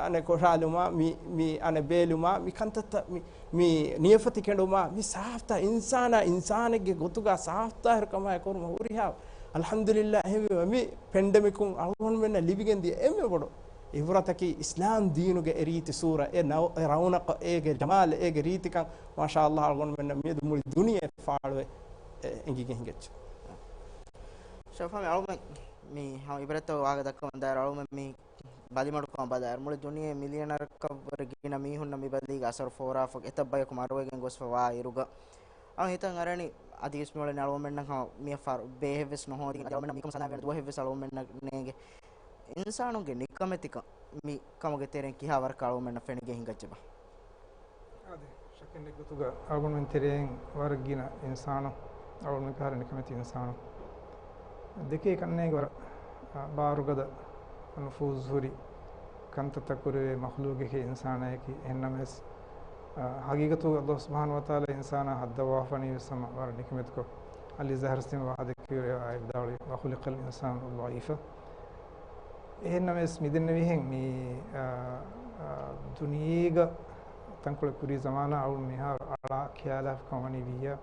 އަނެއް ކޮށާލުމާ، މި، މި އަނެއް ބޭލުމާ، މި ކަންތައްތައް މި، މި ނިޔަފަތި ކެނޑުމާ، މި ސާފްތާ އިންސާނާ އިންސާނެއްގެ ގޮތުގަ ސާފްތާހިރުކަމާއެކު ކުރުމަށް ހުރިހާ. އަލްޙަމްދުލިއްލާހް، އެހެންވީމަ މި ޕެންޑެމިކުން އަޅުގަނޑުމެންނަށް ލިބިގެންދިޔަ އެންމެ ބޮޑު އިބްރަތަކީ އިސްލާމް ދީނުގެ އެ ރީތި ސޫރަ، އެ ނަވް-، އެ ރައުނަކަށް، އޭގެ ޖަމާލް، އޭގެ ރީތިކަން، މާޝާﷲ، އަޅުގަނޑުމެންނަށް މިއަދު މުޅި ދުނިޔެ ފާޅުވެ، އެ، އެނގިގެން ހިނގައްޖެ. ޝަފާމި އަޅުގަނޑު މި ހަމަ އިބްރަތަށް ވާހަކަ ދައްކަމުން ދާއިރު އަޅުގަނޑު މި ބަލިމަޑުކަމަށް ބަލާއިރު، މުޅި ދުނިޔެ މިލިއަނަރަކަށްވުރެ ގިނަ މީހުންނަށް މި ބަލީގެ އަސަރު ފޯރާފަ އެތައް ބަޔަކު މަރުވެގެން ގޮސްފަ ވާ އިރުގަ، އަޅު ހިތަށް އަރަނީ އަދިވެސް މިއުޅެނީ އަޅުގަނޑުމެންނަށް ހަމަ މިއަށް ފަރު ބޭހެއްވެސް ނުހޯދި، އަދި އަޅުގަނޑުމެންނަށް މިކަމަށް ސަލާމް ވެވޭނެ ދުވަހެއްވެސް އަޅުގަނޑުމެންނަށް ނޭނގެ. އިންސާނުންގެ ނިކަމެތިކަން މި ކަމުގެ ތެރެއިން ކިހާ ވަރަކަށް އަޅުގަނޑުމެންނަށް ފެނިގެން ހިނގައްޖެބާ؟ އާދެ، ޝައްކެއް ނެތް ގޮތުގަ އަޅުގަނޑުމެން ތެރެއިން ވަރަށް ގިނަ އިންސާނުން، އަޅުގަނޑުމެން ކަހަލަ ނިކަމެތި އިންސާނުން ދެކޭ ކަންނޭނގެ ވަރަށް، އާ، ބާރުގަދަ ނުފޫޒު ހުރި ކަންތައްތައް ކުރެވޭ މަޚްލޫގެކޭ އިންސާނާޔަކީ. އެހެންނަމަވެސް، އާ، ހަގީގަތުގަ އަލްލާހު ސުބްޙާނަހު ވަތަޢާލާ އިންސާނާ ހައްދަވާފަނީ ވެސް ހަމަ ވަރަށް ނިކަމެތިކޮށް، އަލީ ޒަހަރަށް ވާހަކަ ދެއްކެވި އާޔަތް ވިދާޅުވި، "وخلق الإنسان ضعيفا." އެހެންނަމަވެސް މިދެންނެވިހެން މި، އާ، އާ، ދުނިޔޭގަ ތަންކޮޅެއް ކުރީ ޒަމާނާ އަޅުން މިހާރު އަޅާ ޚިޔާލާފަކަން ވަނީ ވިއްޔާ،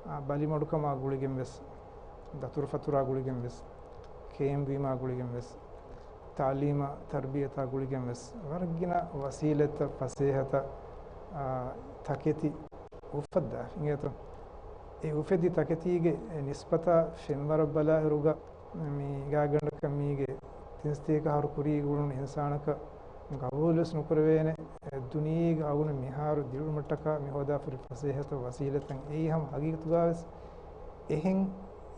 އާ، ބަލިމަޑުކަމާ ގުޅިގެން ވެސް، ދަތުރުފަތުރާ ގުޅިގެން ވެސް، ކޭމްބުއިމާ ގުޅިގެން ވެސް، ތަޢުލީމާ ތަރްބިޔަތާ ގުޅިގެން ވެސް، ވަރަށް ގިނަ ވަސީލަތްތައް ފަސޭހަތައް، އާ، ތަކެތި އުފައްދާފި އިނގޭތޯ. އެ އުފެދި ތަކެތީގެ ނިސްބަތާ ފެންވަރަށް ބަލާއިރުގަ، މި ގާތްގަނޑަކަށް މީގެ ތިންސަތޭކަ އަހަރު ކުރީ ގުޅުނު އިންސާނަކަށް ގަބޫލުވެސް ނުކުރެވޭނެ. އެ ދުނިޔޭގެ އަޅުގަނޑު މިހާރު ދިރިއުޅުމަށްޓަކާ މި ހޯދާފަ ހުރި ފަސޭހަތައް ވަސީލަތައް އެއީ ހަމަ ހަގީގަތުގަވެސް އެހެން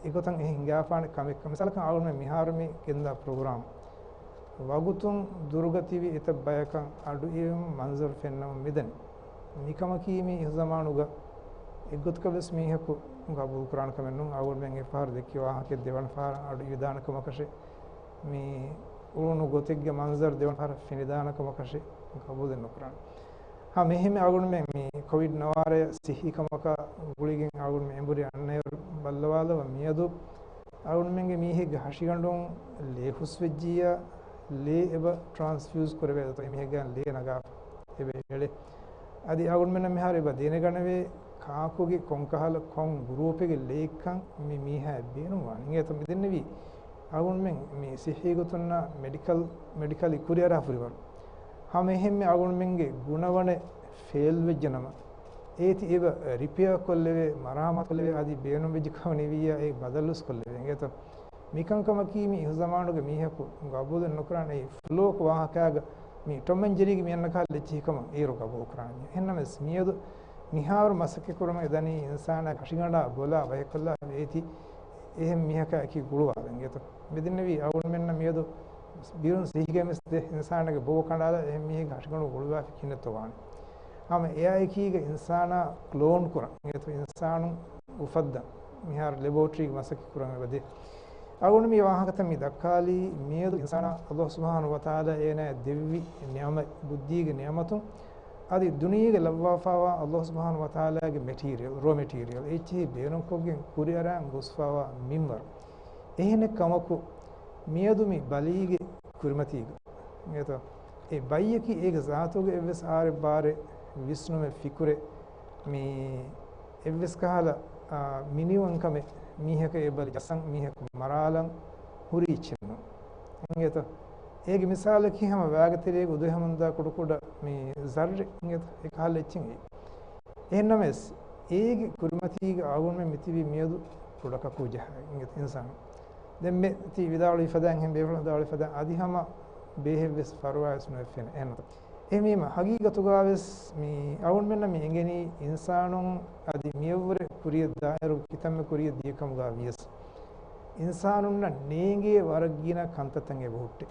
އެގޮތަށް އެ ހިނގާފާނެ ކަމެއް. މިސާލަކަށް އަޅުގަނޑުމެން މިހާރު މި ގެންދާ ޕްރޮގްރާމް ވަގުތުން ދުރުގަ ތިބި އެތައް ބަޔަކަށް އަޑުއިވުން މަންޒަރު ފެންނަމުން މިދަނީ. މިކަމަކީ މި އިހުޒަމާނުގަ އެއްގޮތަކަށް ވެސް މީހަކު ގަބޫލުކުރާނެ ކަމެއް ނޫން. އަޅުގަނޑުމެން އެއްފަހަރު ދެއްކި ވާހަކައެއް ދެވަނަ ފަހަރަށް އަޑު އިވިދާނެ ކަމަކަށެއް، މި އުޅުނު ގޮތެއްގެ މަންޒަރު ދެވަނަ ފަހަރަށް ފެނިދާނެ ކަމަކަށެއް ގަބޫލެއް ނުކުރާނެ. ހަމަ އެހެންމެ އަޅުގަނޑުމެން މި ކޮވިޑް ނަވާރަ ސިއްހީ ކަމަކާ ގުޅިގެން އަޅުގަނޑުމެން އެނބުރި އަންނައިރު ބައްލަވާލަވާ މިއަދު އަޅުގަނޑުމެންގެ މީހެއްގެ ހަށިގަނޑުން ލޭ ހުސްވެއްޖިއްޔާ، ލޭ އެބަ ޓްރާންސްފިއުޒް ކުރެވޭ އެމީހެއްގެ ލޭ ނަގާފަ އެބަ އެޅޭ. އަދި އަޅުގަނޑުމެންނަށް މިހާރު އެބަ ދެނެގަނެވޭ ކާކުގެ ކޮންކަހަލަ ކޮން ގްރޫޕެއްގެ ލޭއްކަން މި މީހާ ބޭނުންވާނެ. އިނގޭތަ މިދެންނެވީ އަޅުގަނޑުމެން މި ސިއްހީ ގޮތުންނާ މެޑިކަލް، މެޑިކަލީ ކުރިއަރާފަ ހުރިވަރު ހަމަ އެހެންމެ އަޅުގަނޑުމެންގެ ގުނަވަނެއް ފެއިލް ވެއްޖެ ނަމަ، އޭތި އެބަ ރިޕެއާ ކޮށްލެވޭ، މަރާމާތު ކޮށްލެވޭ، އަދި ބޭނުންވެއްޖެ ކަމަށް ނިވިއްޔާ އެ ބަދަލުވެސް ކޮށްލެވޭ. އިނގޭތޯ؟ މިކަންކަމަކީ މި އިހުޒަމާނުގެ މީހަކު ގަބޫލެއް ނުކުރާނެ އެއީ ފުލޯކު ވާހަކައިގަ މި ޓޮމް އެން ޖެރީގެ މި އަންނަ ކަހަލަ އެއްޗެހި ކަމަށް އޭރު ގަބޫލު ކުރާނެ. އެހެންނަމަވެސް މިއަދު މިހާރު މަސައްކަތް ކުރުމަށް އެ ދަނީ އިންސާނާ ހަށިގަނޑާ ބޮލާ ބަހެއްކޮށްލާ އޭތި އެހެން މީހަކާ އެކީ ގުޅުވާލަން. އިނގޭތޯ؟ މިދެންނެވީ އަޅުގަނޑުމެންނަށް މިއަދު ބިރުން ސިއްހީގައި ވެސް ދެ އިންސާނެއްގެ ބޯ ކަނޑާލާ އެހެން މީހެއްގެ ހަށިގަނޑު ގުޅުވާފި ކިހިނެއްތޯ ވާނެ. ހަމަ އެއާއެކީގަ އިންސާނާ ކްލޯން ކުރަން. އިނގޭތޯ؟ އިންސާނުން އުފައްދަން މިހާރު ލެބޯޓްރީގެ މަސައްކަތް ކުރަން އެބަދޭ. އަޅުގަނޑު މި ވާހަކަތައް މި ދައްކާލީ މިއަދު އިންސާނާ އައްލާހު ސުބްޙާނަހު ވަތަޢާލާ އޭނާއަށް ދެއްވި ނިޢުމަތް، ބުއްދީގެ ނިޢުމަތުން އަދި ދުނިޔޭގަ ލައްވާފާވާ އައްލާހު ސުބްޙާނަހު ވަތަޢާލާގެ މެޓީރިއަލް، ރޯ މެޓީރިއަލް އެއްޗެހި ބޭނުންކޮށްގެން ކުރިއަރާން ގޮސްފާވާ މިންވަރު. އެހެނެއް ކަމަކު، މިއަދު މި ބަލީގެ ކުރިމަތީގަ، އިނގޭތޯ؟ އެ ބައްޔަކީ އޭގެ ޒާތުގަ އެއްވެސް އާރެއް ބާރެއް ވިސްނުމެއް ފިކުރެއް މި އެއްވެސް ކަހަލަ، އާ، މިނިވަންކަމެއް މީހަކަށް އެބަލި ޖައްސަން މީހަކު މަރާލަން ހުރި އެއްޗެއް ނޫން. އިނގޭތޯ؟ އޭގެ މިސާލަކީ ހަމަ ވާގެ ތެރޭގަ އުދުހަމަންދާ ކުޑަކުޑަ މި ޒައްރެއް، އިނގޭތޯ؟ އެކަހަލަ އެއްޗެއް އެއީ. އެހެންނަމަވެސް، އޭގެ ކުރިމަތީގަ އަޅުގަނޑުމެން މިތިބީ މިއަދު ކުޑަކަކޫ ޖަހާ، އިނގޭތޯ؟ އިންސާނު. ދެން މި ތި ވިދާޅުވި ފަދައިން، ހެން ބޭފުޅުން ވިދާޅުވި ފަދައިން އަދި ހަމަ ބޭހެއްވެސް ފަރުވާވެސް ނުވެފެނެ. އެހެންނުތަ؟ އެހެންވީމަ، ހަގީގަތުގަވެސް މި އަޅުގަނޑުމެންނަށް މި އެނގެނީ އިންސާނުން އަދި މިއަށްވުރެ ކުރިއަށް ދާއިރު ކިތަންމެ ކުރިއަށް ދިޔަ ކަމުގަ ވިޔަސް، އިންސާނުންނަށް ނޭނގޭ ވަރަށް ގިނަ ކަންތައްތައް އެބަ ހުއްޓޭ.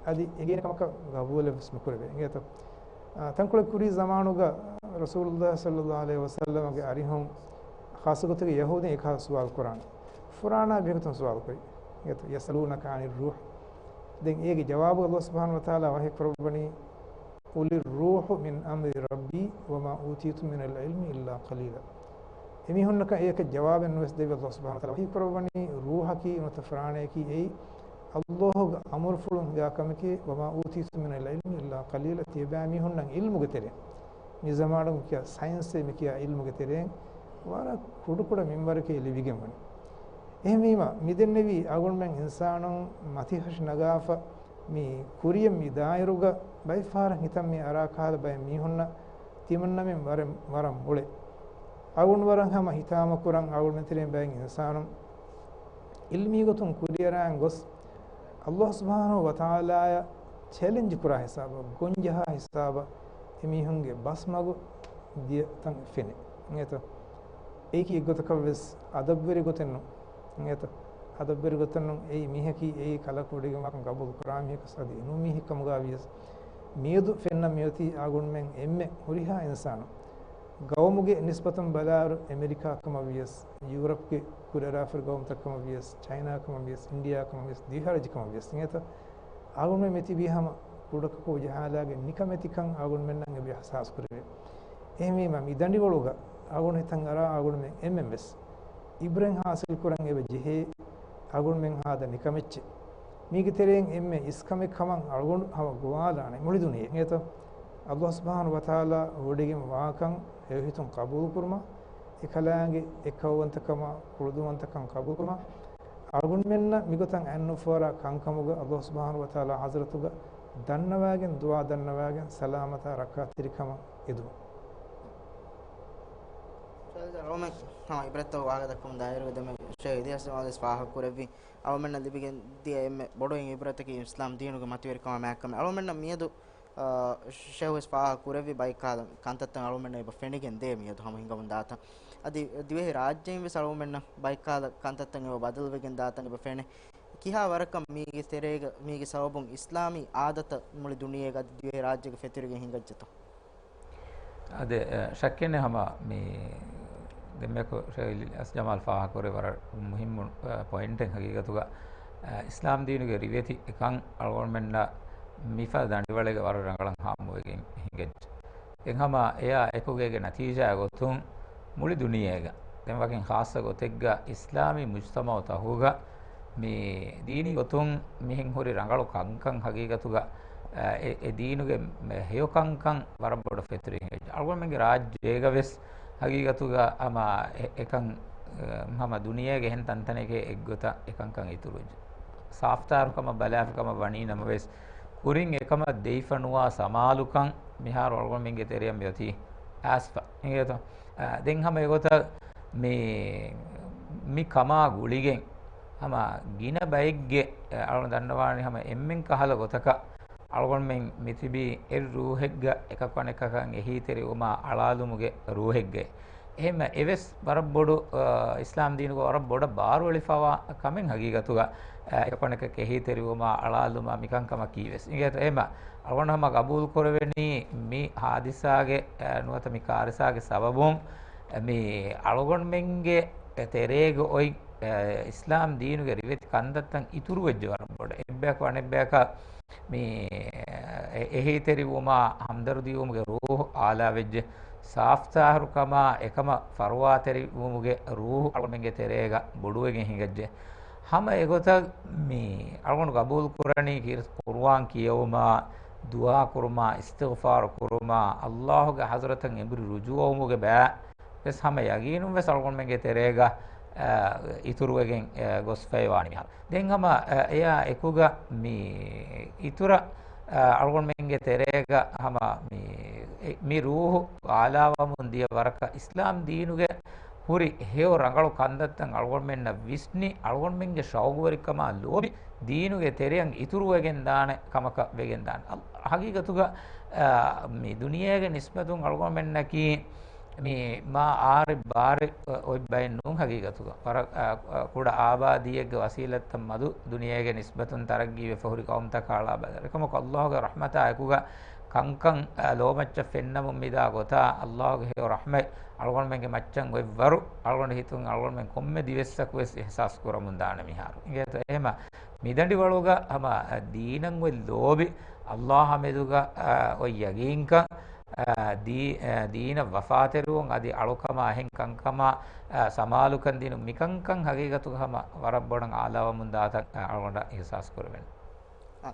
އަދި އެނގޭނެ ކަމަކަށް ގަބޫލެއްވެސް ނުކުރެވޭ. އިނގޭތޯ؟ އާ، ތަންކޮޅެއް ކުރީ ޒަމާނުގަ ރަސޫލުﷲ ޞައްލަﷲ ޢަލައިހި ވަސައްލަމަގެ އަރިހުން ޚާއްޞަގޮތުގެ ޔަހޫދީން އެކަހަލަ ސުވާލު ކުރާނެ. ފުރާނާ ބެހޭގޮތުން ސުވާލު ކުރި. އިނގޭތޯ؟ يسألونك عن الروح. ދެން އޭގެ ޖަވާބު ﷲ ސުބްޙާނަހު ވަތަޢާލާ ވަޙީ ކުރައްވަނީ، قل الروح من أمر ربي وما أوتيتم من العلم إلا قليلا. އެމީހުންނަކަށް އެޔަކަށް ޖަވާބެއް ނުވެސް ދެއްވި. ﷲ ސުބްޙާނަހު ވަތަޢާލާ ވަޙީ ކުރައްވަނީ، ރޫޙަކީ ނުވަތަ ފުރާނަޔަކީ އެއީ ﷲގެ އަމުރުފުޅުން ހިނގާ ކަމެކޭ، وما أوتيتم من العلم إلا قليلا. ތިޔަބައިމީހުންނަށް ޢިލްމުގެ ތެރެއިން، މި ޒަމާނުގެ ކިޔާ ސައިންސޭ މި ކިޔާ ޢިލްމުގެ ތެރެއިން ވަރަށް ކުޑަކުޑަ މިންވަރަކޭ ލިބިގެން ވަނީ. އެހެންވީމަ، މިދެންނެވީ އަޅުގަނޑުމެން އިންސާނުން މަތިހަށި ނަގާފަ މި ކުރިޔަށް މި ދާއިރުގަ ބައެއްފަހަރަށް ހިތަށް މި އަރާ ކަހަލަ ބައެއް މީހުންނަށް ތިމަންނަމެން ވަރަށް، ވަރަށް މުޅެ. އަޅުގަނޑު ވަރަށް ހަމަ ހިތާމަކުރަން އަޅުގަނޑުމެން ތެރެއިން ބައެއް އިންސާނުން ޢިލްމީ ގޮތުން ކުރިއަރާން ގޮސް، ﷲ ސުބްޙާނަހު ވަތަޢާލާއަށް ޗެލެންޖް ކުރާ ހިސާބަށް، ގޮންޖަހާ ހިސާބަށް އެމީހުންގެ ބަސްމަގު ދިޔަތަން ފެނޭ. އިނގޭތޯ؟ އެއީކީ އެއްގޮތަކަށްވެސް އަދަބުވެރި ގޮތެއް ނޫން. އިނގޭތޯ؟ އަދަބުވެރި ގޮތެއް ނޫން. އެއީ މީހަކީ އެއީ ކަލަކު ވޮޑިގެން ވާކަން ގަބޫލު ކުރާ މީހަކަސް އަދި ނޫން މީހެއް ކަމުގަ ވިޔަސް، މިއަދު ފެންނަން މިއޮތީ އަޅުގަނޑުމެން އެންމެ ހުރިހާ އިންސާނުން ގައުމުގެ ނިސްބަތުން ބަލާއިރު އެމެރިކާ ކަމަށް ވިޔަސް، ޔޫރަޕްގެ ކުރިއަރާފަރި ގައުމުތައް ކަމަށް ވިޔަސް، ޗައިނާ ކަމަށް ވިޔަސް، އިންޑިއާ ކަމަށް ވިޔަސް، ދިވެހިރާއްޖެ ކަމަށް ވިޔަސް، އިނގޭތޯ؟ އަޅުގަނޑުމެން މިތިބީ ހަމަ ކުޑަކަކޫ ޖަހާލާގެން ނިކަމެތިކަން އަޅުގަނޑުމެންނަށް އެބަ އިޙްސާސް ކުރެވޭ. އެހެންވީމަ، މި ދަނޑިވަޅުގަ އަޅުގަނޑު ހިތަށް އަރާ އަޅުގަނޑުމެން އެންމެން ވެސް އިބްރަތް ހާސިލް ކުރަން އެބަ ޖެހޭ އަޅުގަނޑުމެން ހާދަ ނިކަމެއްޗެއް. މީގެ ތެރެއިން އެންމެ އިސްކަމެއް ކަމަށް އަޅުގަނޑު ހަމަ ގޮވާލާނެ މުޅި ދުނިޔެ. އިނގޭތޯ؟ ﷲ ސުބްޙާނަހު ވަތަޢާލާ ވޮޑިގެން ވާކަން ހެޔޮހިތުން ޤަބޫލު ކުރުމަށް، އެކަލާނގެ އެއްކައުވަންތަކަމާ ކުޅުދުންވަންތަކަން ޤަބޫލުކުރުމަށް، އަޅުގަނޑުމެންނަށް މިގޮތަށް އަތްނުފޯރާ ކަންކަމުގަ ﷲ ސުބްޙާނަހު ވަތަޢާލާ ޙަޟްރަތުގަ ދަންނަވާގެން، ދުޢާ ދަންނަވާގެން، ސަލާމަތާ ރައްކާތެރިކަމަށް އެދުމަށް. ޝައިޚް، އަޅުމެން ހަމަ އިބްރަތްތައް ވާހަކަ ދައްކަމުން ދާއިރުގަ ދެމެ ޝައިޚް އިލްޔާސް ޖަމާލް ވެސް ފާހަގަ ކުރެއްވި، އަޅުމެންނަށް ލިބިގެން ދިޔަ އެންމެ ބޮޑު އިބްރަތަކީ އިސްލާމް ދީނުގެ މަތިވެރިކަމާ މާތްކަމެއް. އަޅުމެންނަށް މިއަދު އާ، ޝެހު ވެސް ފާހަގަ ކުރެއްވި ބައެއް ކަހަލަ ކަންތައްތައް އަޅުމެންނަށް އެބަ ފެނިގެން ދޭ މިއަދު ހަމަ ހިނގަމުން ދާތަން. އަދި ދިވެހި ރާއްޖެއިން ވެސް އަޅުމެންނަށް ބައެއް ކަހަލަ ކަންތައްތައް އެބަ ބަދަލުވެގެން ދާތަން އެބަ ފެނޭ. ކިހާ ވަރަކަށް މީގެ ތެރޭގަ، މީގެ ސަބަބުން އިސްލާމީ އާދަތައް މުޅި ދުނިޔޭގަ އަދި ދިވެހި ރާއްޖޭގަ ފެތުރިގެން ހިނގައްޖެތޯ؟ އާދެ، އަ، ޝައްކެއް ނެތް ހަމަ މި ދެންމެކު ޝެހު އިލްޔާސް ޖަމާލް ފާހަގަކުރެއްވި ވަރަށް މުހިއްމު، އަ، ޕޮއިންޓެއް ހަގީގަތުގަ، އަ، އިސްލާމް ދީނުގެ ރިވެތި އެކަން އަޅުގަނޑުމެންނަށް މިފަދަ ދަނޑިވަޅެއްގަ ވަރަށް ރަނގަޅަށް ހާމަވެގެން ހިނގައްޖެ. ދެން ހަމަ އެއާ އެކުގައިގެ ނަތީޖާ ގޮތުން މުޅި ދުނިޔޭގަ ދެން ވަކިން ޚާއްޞަ ގޮތެއްގަ އިސްލާމީ މުޖްތަމަޢުތަކުގަ މި ދީނީ ގޮތުން މިހެން ހުރި ރަނގަޅު ކަންކަން ހަގީގަތުގަ، އެ، އެ ދީނުގެ ހެޔޮ ކަންކަން ވަރަށް ބޮޑަށް ފެތުރި ހިނގައްޖެ. އަޅުގަނޑުމެންގެ ރާއްޖޭގަ ވެސް ހަގީގަތުގަ ހަމަ އެ، އެކަން، އެ، ހަމަ ދުނިޔޭގެ އެހެން ތަންތަނެކޭ އެއްގޮތަށް އެކަންކަން އިތުރުވެއްޖެ. ސާފްތާރުކަމަށް ބަލާފިކަމަށް ވަނީ ނަމަވެސް، ކުރިން އެކަމަށް ދެވިފަ ނުވާ ސަމާލުކަން މިހާރު އަޅުގަނޑުމެންގެ ތެރެއަށް މިއޮތީ އައިސްފަ. އިނގޭތޯ؟ އަ، ދެން ހަމަ އެގޮތަށް މި، މި ކަމާ ގުޅިގެން ހަމަ ގިނަ ބައެއްގެ، އަ، އަޅުގަނޑު ދަންނަވާނީ ހަމަ އެންމެން ކަހަލަ ގޮތަކަށް އަޅުގަނޑުމެން މިތިބީ އެއް ރޫހެއްގަ އެކަކު އަނެކަކަށް އެހީތެރިވުމާ އަޅާލުމުގެ ރޫހެއްގައި. އެހެންމަ އެވެސް ވަރަށް ބޮޑު، އަ، އިސްލާމް ދީނުގަ ވަރަށް ބޮޑަށް ބާރުއެޅިފަވާ ކަމެއް ހަގީގަތުގަ، އަ، އެކަކު އަނެކަކަށް އެހީތެރިވުމާ އަޅާލުމާ މިކަންކަމަކީވެސް. އިނގޭތޯ އެހެންމަ އަޅުގަނޑު ހަމަ ގަބޫލު ކުރެވެނީ މި ހާދިސާގެ، އަ، ނުވަތަ މި ކާރިސާގެ ސަބަބުން މި އަޅުގަނޑުމެންގެ ތެރޭގަ އޮތް، އަ، އިސްލާމް ދީނުގެ ރިވެތި ކަންތައްތައް އިތުރުވެއްޖެ ވަރަށް ބޮޑަށް. އެއްބަޔަކު އަނެއްބަޔަކަށް މި އެ-، އެހީތެރިވުމާ ހަމްދަރުދީވުމުގެ ރޫހު އާލާވެއްޖެ. ސާފްތާހިރުކަމާ އެކަމަށް ފަރުވާތެރިވުމުގެ ރޫހު އަޅުގަނޑުމެންގެ ތެރޭގަ ބޮޑުވެގެން ހިނގައްޖެ. ހަމަ އެގޮތަށް މި އަޅުގަނޑު ގަބޫލު ކުރަނީ ކީރިތި ޤުރުއާން ކިޔެވުމާ، ދުޢާ ކުރުމާ، އިސްތިޣްފާރު ކުރުމާ، އައްލާހުގެ ޙަޟްރަތަށް އެނބުރި ރުޖޫޢަވުމުގެ ބައި ވެސް ހަމަ ޔަގީނުން ވެސް އަޅުގަނޑުމެންގެ ތެރޭގަ، އަ، އިތުރުވެގެން، އަ، ގޮސްފައިވާނީ މިހާރު. ދެން ހަމަ، އަ، އެއާ އެކުގަ މި އިތުރަށް، އަ، އަޅުގަނޑުމެންގެ ތެރޭގަ ހަމަ މި، އެ، މި ރޫހު އާލާވަމުން ދިޔަ ވަރަކަށް އިސްލާމް ދީނުގެ ހުރި ހެޔޮ ރަނގަޅު ކަންތައްތައް އަޅުގަނޑުމެންނަށް ވިސްނި، އަޅުގަނޑުމެންގެ ޝައުގުވެރިކަމާ ލޯބި ދީނުގެ ތެރެއަށް އިތުރުވެގެން ދާނެ ކަމަކަށް ވެގެން ދާނެ. އަލް-، ހަގީގަތުގަ، އާ، މި ދުނިޔޭގެ ނިސްބަތުން އަޅުގަނޑުމެންނަކީ މި މާ އާރި ބާރި އޮތް ބައެއް ނޫން ހަގީގަތުގަ. ވަރަށް، އާ، އާ، ކުޑަ އާބާދީއެއްގެ ވަސީލަތްތައް މަދު ދުނިޔޭގެ ނިސްބަތުން ތަރައްގީވެފަ ހުރި ޤައުމުތަކާ އަޅާ ބަދަލު. އެކަމަކު އަލްލާހުގެ ރަޙްމަތާ އެކުގަ ކަންކަން، އާ، ލޯމައްޗަށް ފެންނަމުން މިދާ ގޮތާ އަލްލާހުގެ ހެޔޮ ރަޙްމަތް އަޅުގަނޑުމެންގެ މައްޗަށް އޮތްވަރު، އަޅުގަނޑު ހިތުން އަޅުގަނޑުމެން ކޮންމެ ދިވެއްސަކު ވެސް އިޙްސާސް ކުރަމުން ދާނެ މިހާރު. އިނގޭތޯ އެހެމަ މިދަނޑިވަޅުގަ ހަމަ ދީނަށް އޮތް ލޯބި، އަލްލާހާ މެދުގަ، އާ، އޮތް ޔަގީންކަން، އާ، ދީ-، އާ، ދީނަށް ވަފާތެރިވުން އަދި އަޅުކަމާ އެހެން ކަންކަމާ، އާ، ސަމާލުކަން ދިނުން މިކަންކަން ހަގީގަތުގަ ހަމަ ވަރަށް ބޮޑަށް އާލާވަމުން ދާތަން، އާ، އަޅުގަނޑަށް އިޙްސާސް ކުރެވެން. އާ،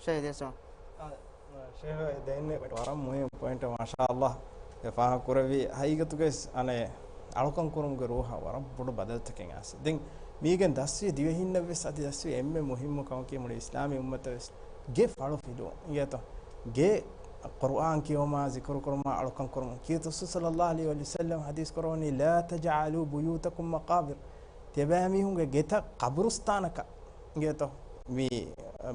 ޝަހީދު އިސްލާމް. އާ، ޝަހީދު ދެންނެ ވަރަށް މުހިންމު ޕޮއިންޓެއް މާޝާﷲ. އެ ފާހަގަ ކުރެއްވި ހަގީގަތުގައި އަނެއް އަޅުކަން ކުރުމުގެ ރޫހަށް ވަރަށް ބޮޑު ބަދަލުތަކެއް އައިސް. ދެން މީގެން ދަސްވި ދިވެހިންނަށް ވެސް އަދި ދަސްވި އެންމެ މުހިންމު ކަމަކީ މުޅި އިސްލާމީ އުއްމަތަށް ވެސް ގެ ފަޅު ފިލުވުން. އިނގޭތޯ؟ ގެ ޤުރުއާން ކިޔެވުމާ، ޒިކުރު ކުރުމާ، އަޅުކަން ކުރުމުން. ކީރިތި ރަސޫލު ޞައްލައްލާހު ޢަލައިހި ވަސައްލަމް ޙަދީޘް ކުރައްވަނީ، "لا تجعلوا بيوتكم مقابر." ތިޔަބައިމީހުންގެ ގެތައް ޤަބުރުސްތާނަކަށް، އިނގޭތޯ؟ މި، އަ،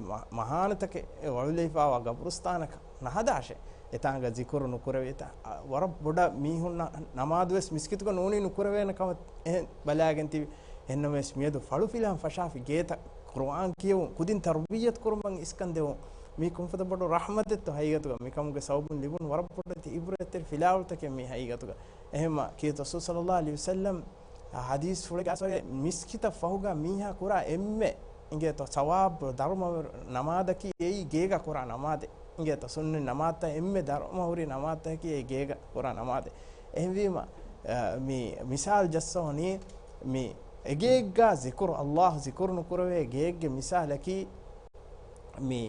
މަ-، މަހާނަތަކެއް އޮޅުލައިފާވާ ޤަބުރުސްތާނަކަށް ނަހަދާށޭ. އެތާނގަ ޒިކުރު ނުކުރެވޭތާ، އަ، ވަރަށް ބޮޑަށް މީހުންނަށް ނަމާދު ވެސް މިސްކިތުގަ ނޫނީ ނުކުރެވޭނެ ކަމަށް އެހެން ބަލާގެން ތިބި. އެހެންނަމަވެސް މިއަދު ފަޅު ފިލާން ފަށާފި ގޭތައް ޤުރުއާން ކިޔެވުން، ކުދިން ތަރުބިއްޔަތު ކުރުމަށް އިސްކަން ދެވުން، މީ ކޮންފަދަ ބޮޑު ރަޙްމަތެއްތޯ ހަގީގަތުގަ. މިކަމުގެ ސަބަބުން ލިބުނު ވަރަށް ބޮޑެތި އިބްރަތްތެރި ފިލާވަޅުތަކެއް މީ ހަގީގަތުގަ. އެހެންމަ ކީރިތި ރަސޫލު ޞައްލައްލާހު ޢަލައިހި ވަސައްލަމް ޙަދީޘްފުޅެއްގަ އަސްވަރެ މިސްކިތަށް ފަހުގަ މީހާ ކުރާ އެންމެ އިނގޭތޯ ސަވާބު ދަރުމަ ނަމާދަކީ އެއީ ގޭގަ ކުރާ ނަމާދެއް. އިނގޭތޯ ސުންނަތް ނަމާދުތައް އެންމެ ދަރުމަ ހުރި ނަމާދުތަކަކީ އެ ގޭގަ ކުރާ ނަމާދެއް. އެހެންވީމަ، އަ، މި މިސާލު ޖައްސަވަނީ މި އެގޭގަ ޒިކުރު، އައްލާހު ޒިކުރު ނުކުރެވޭ ގޭގެ މިސާލަކީ މި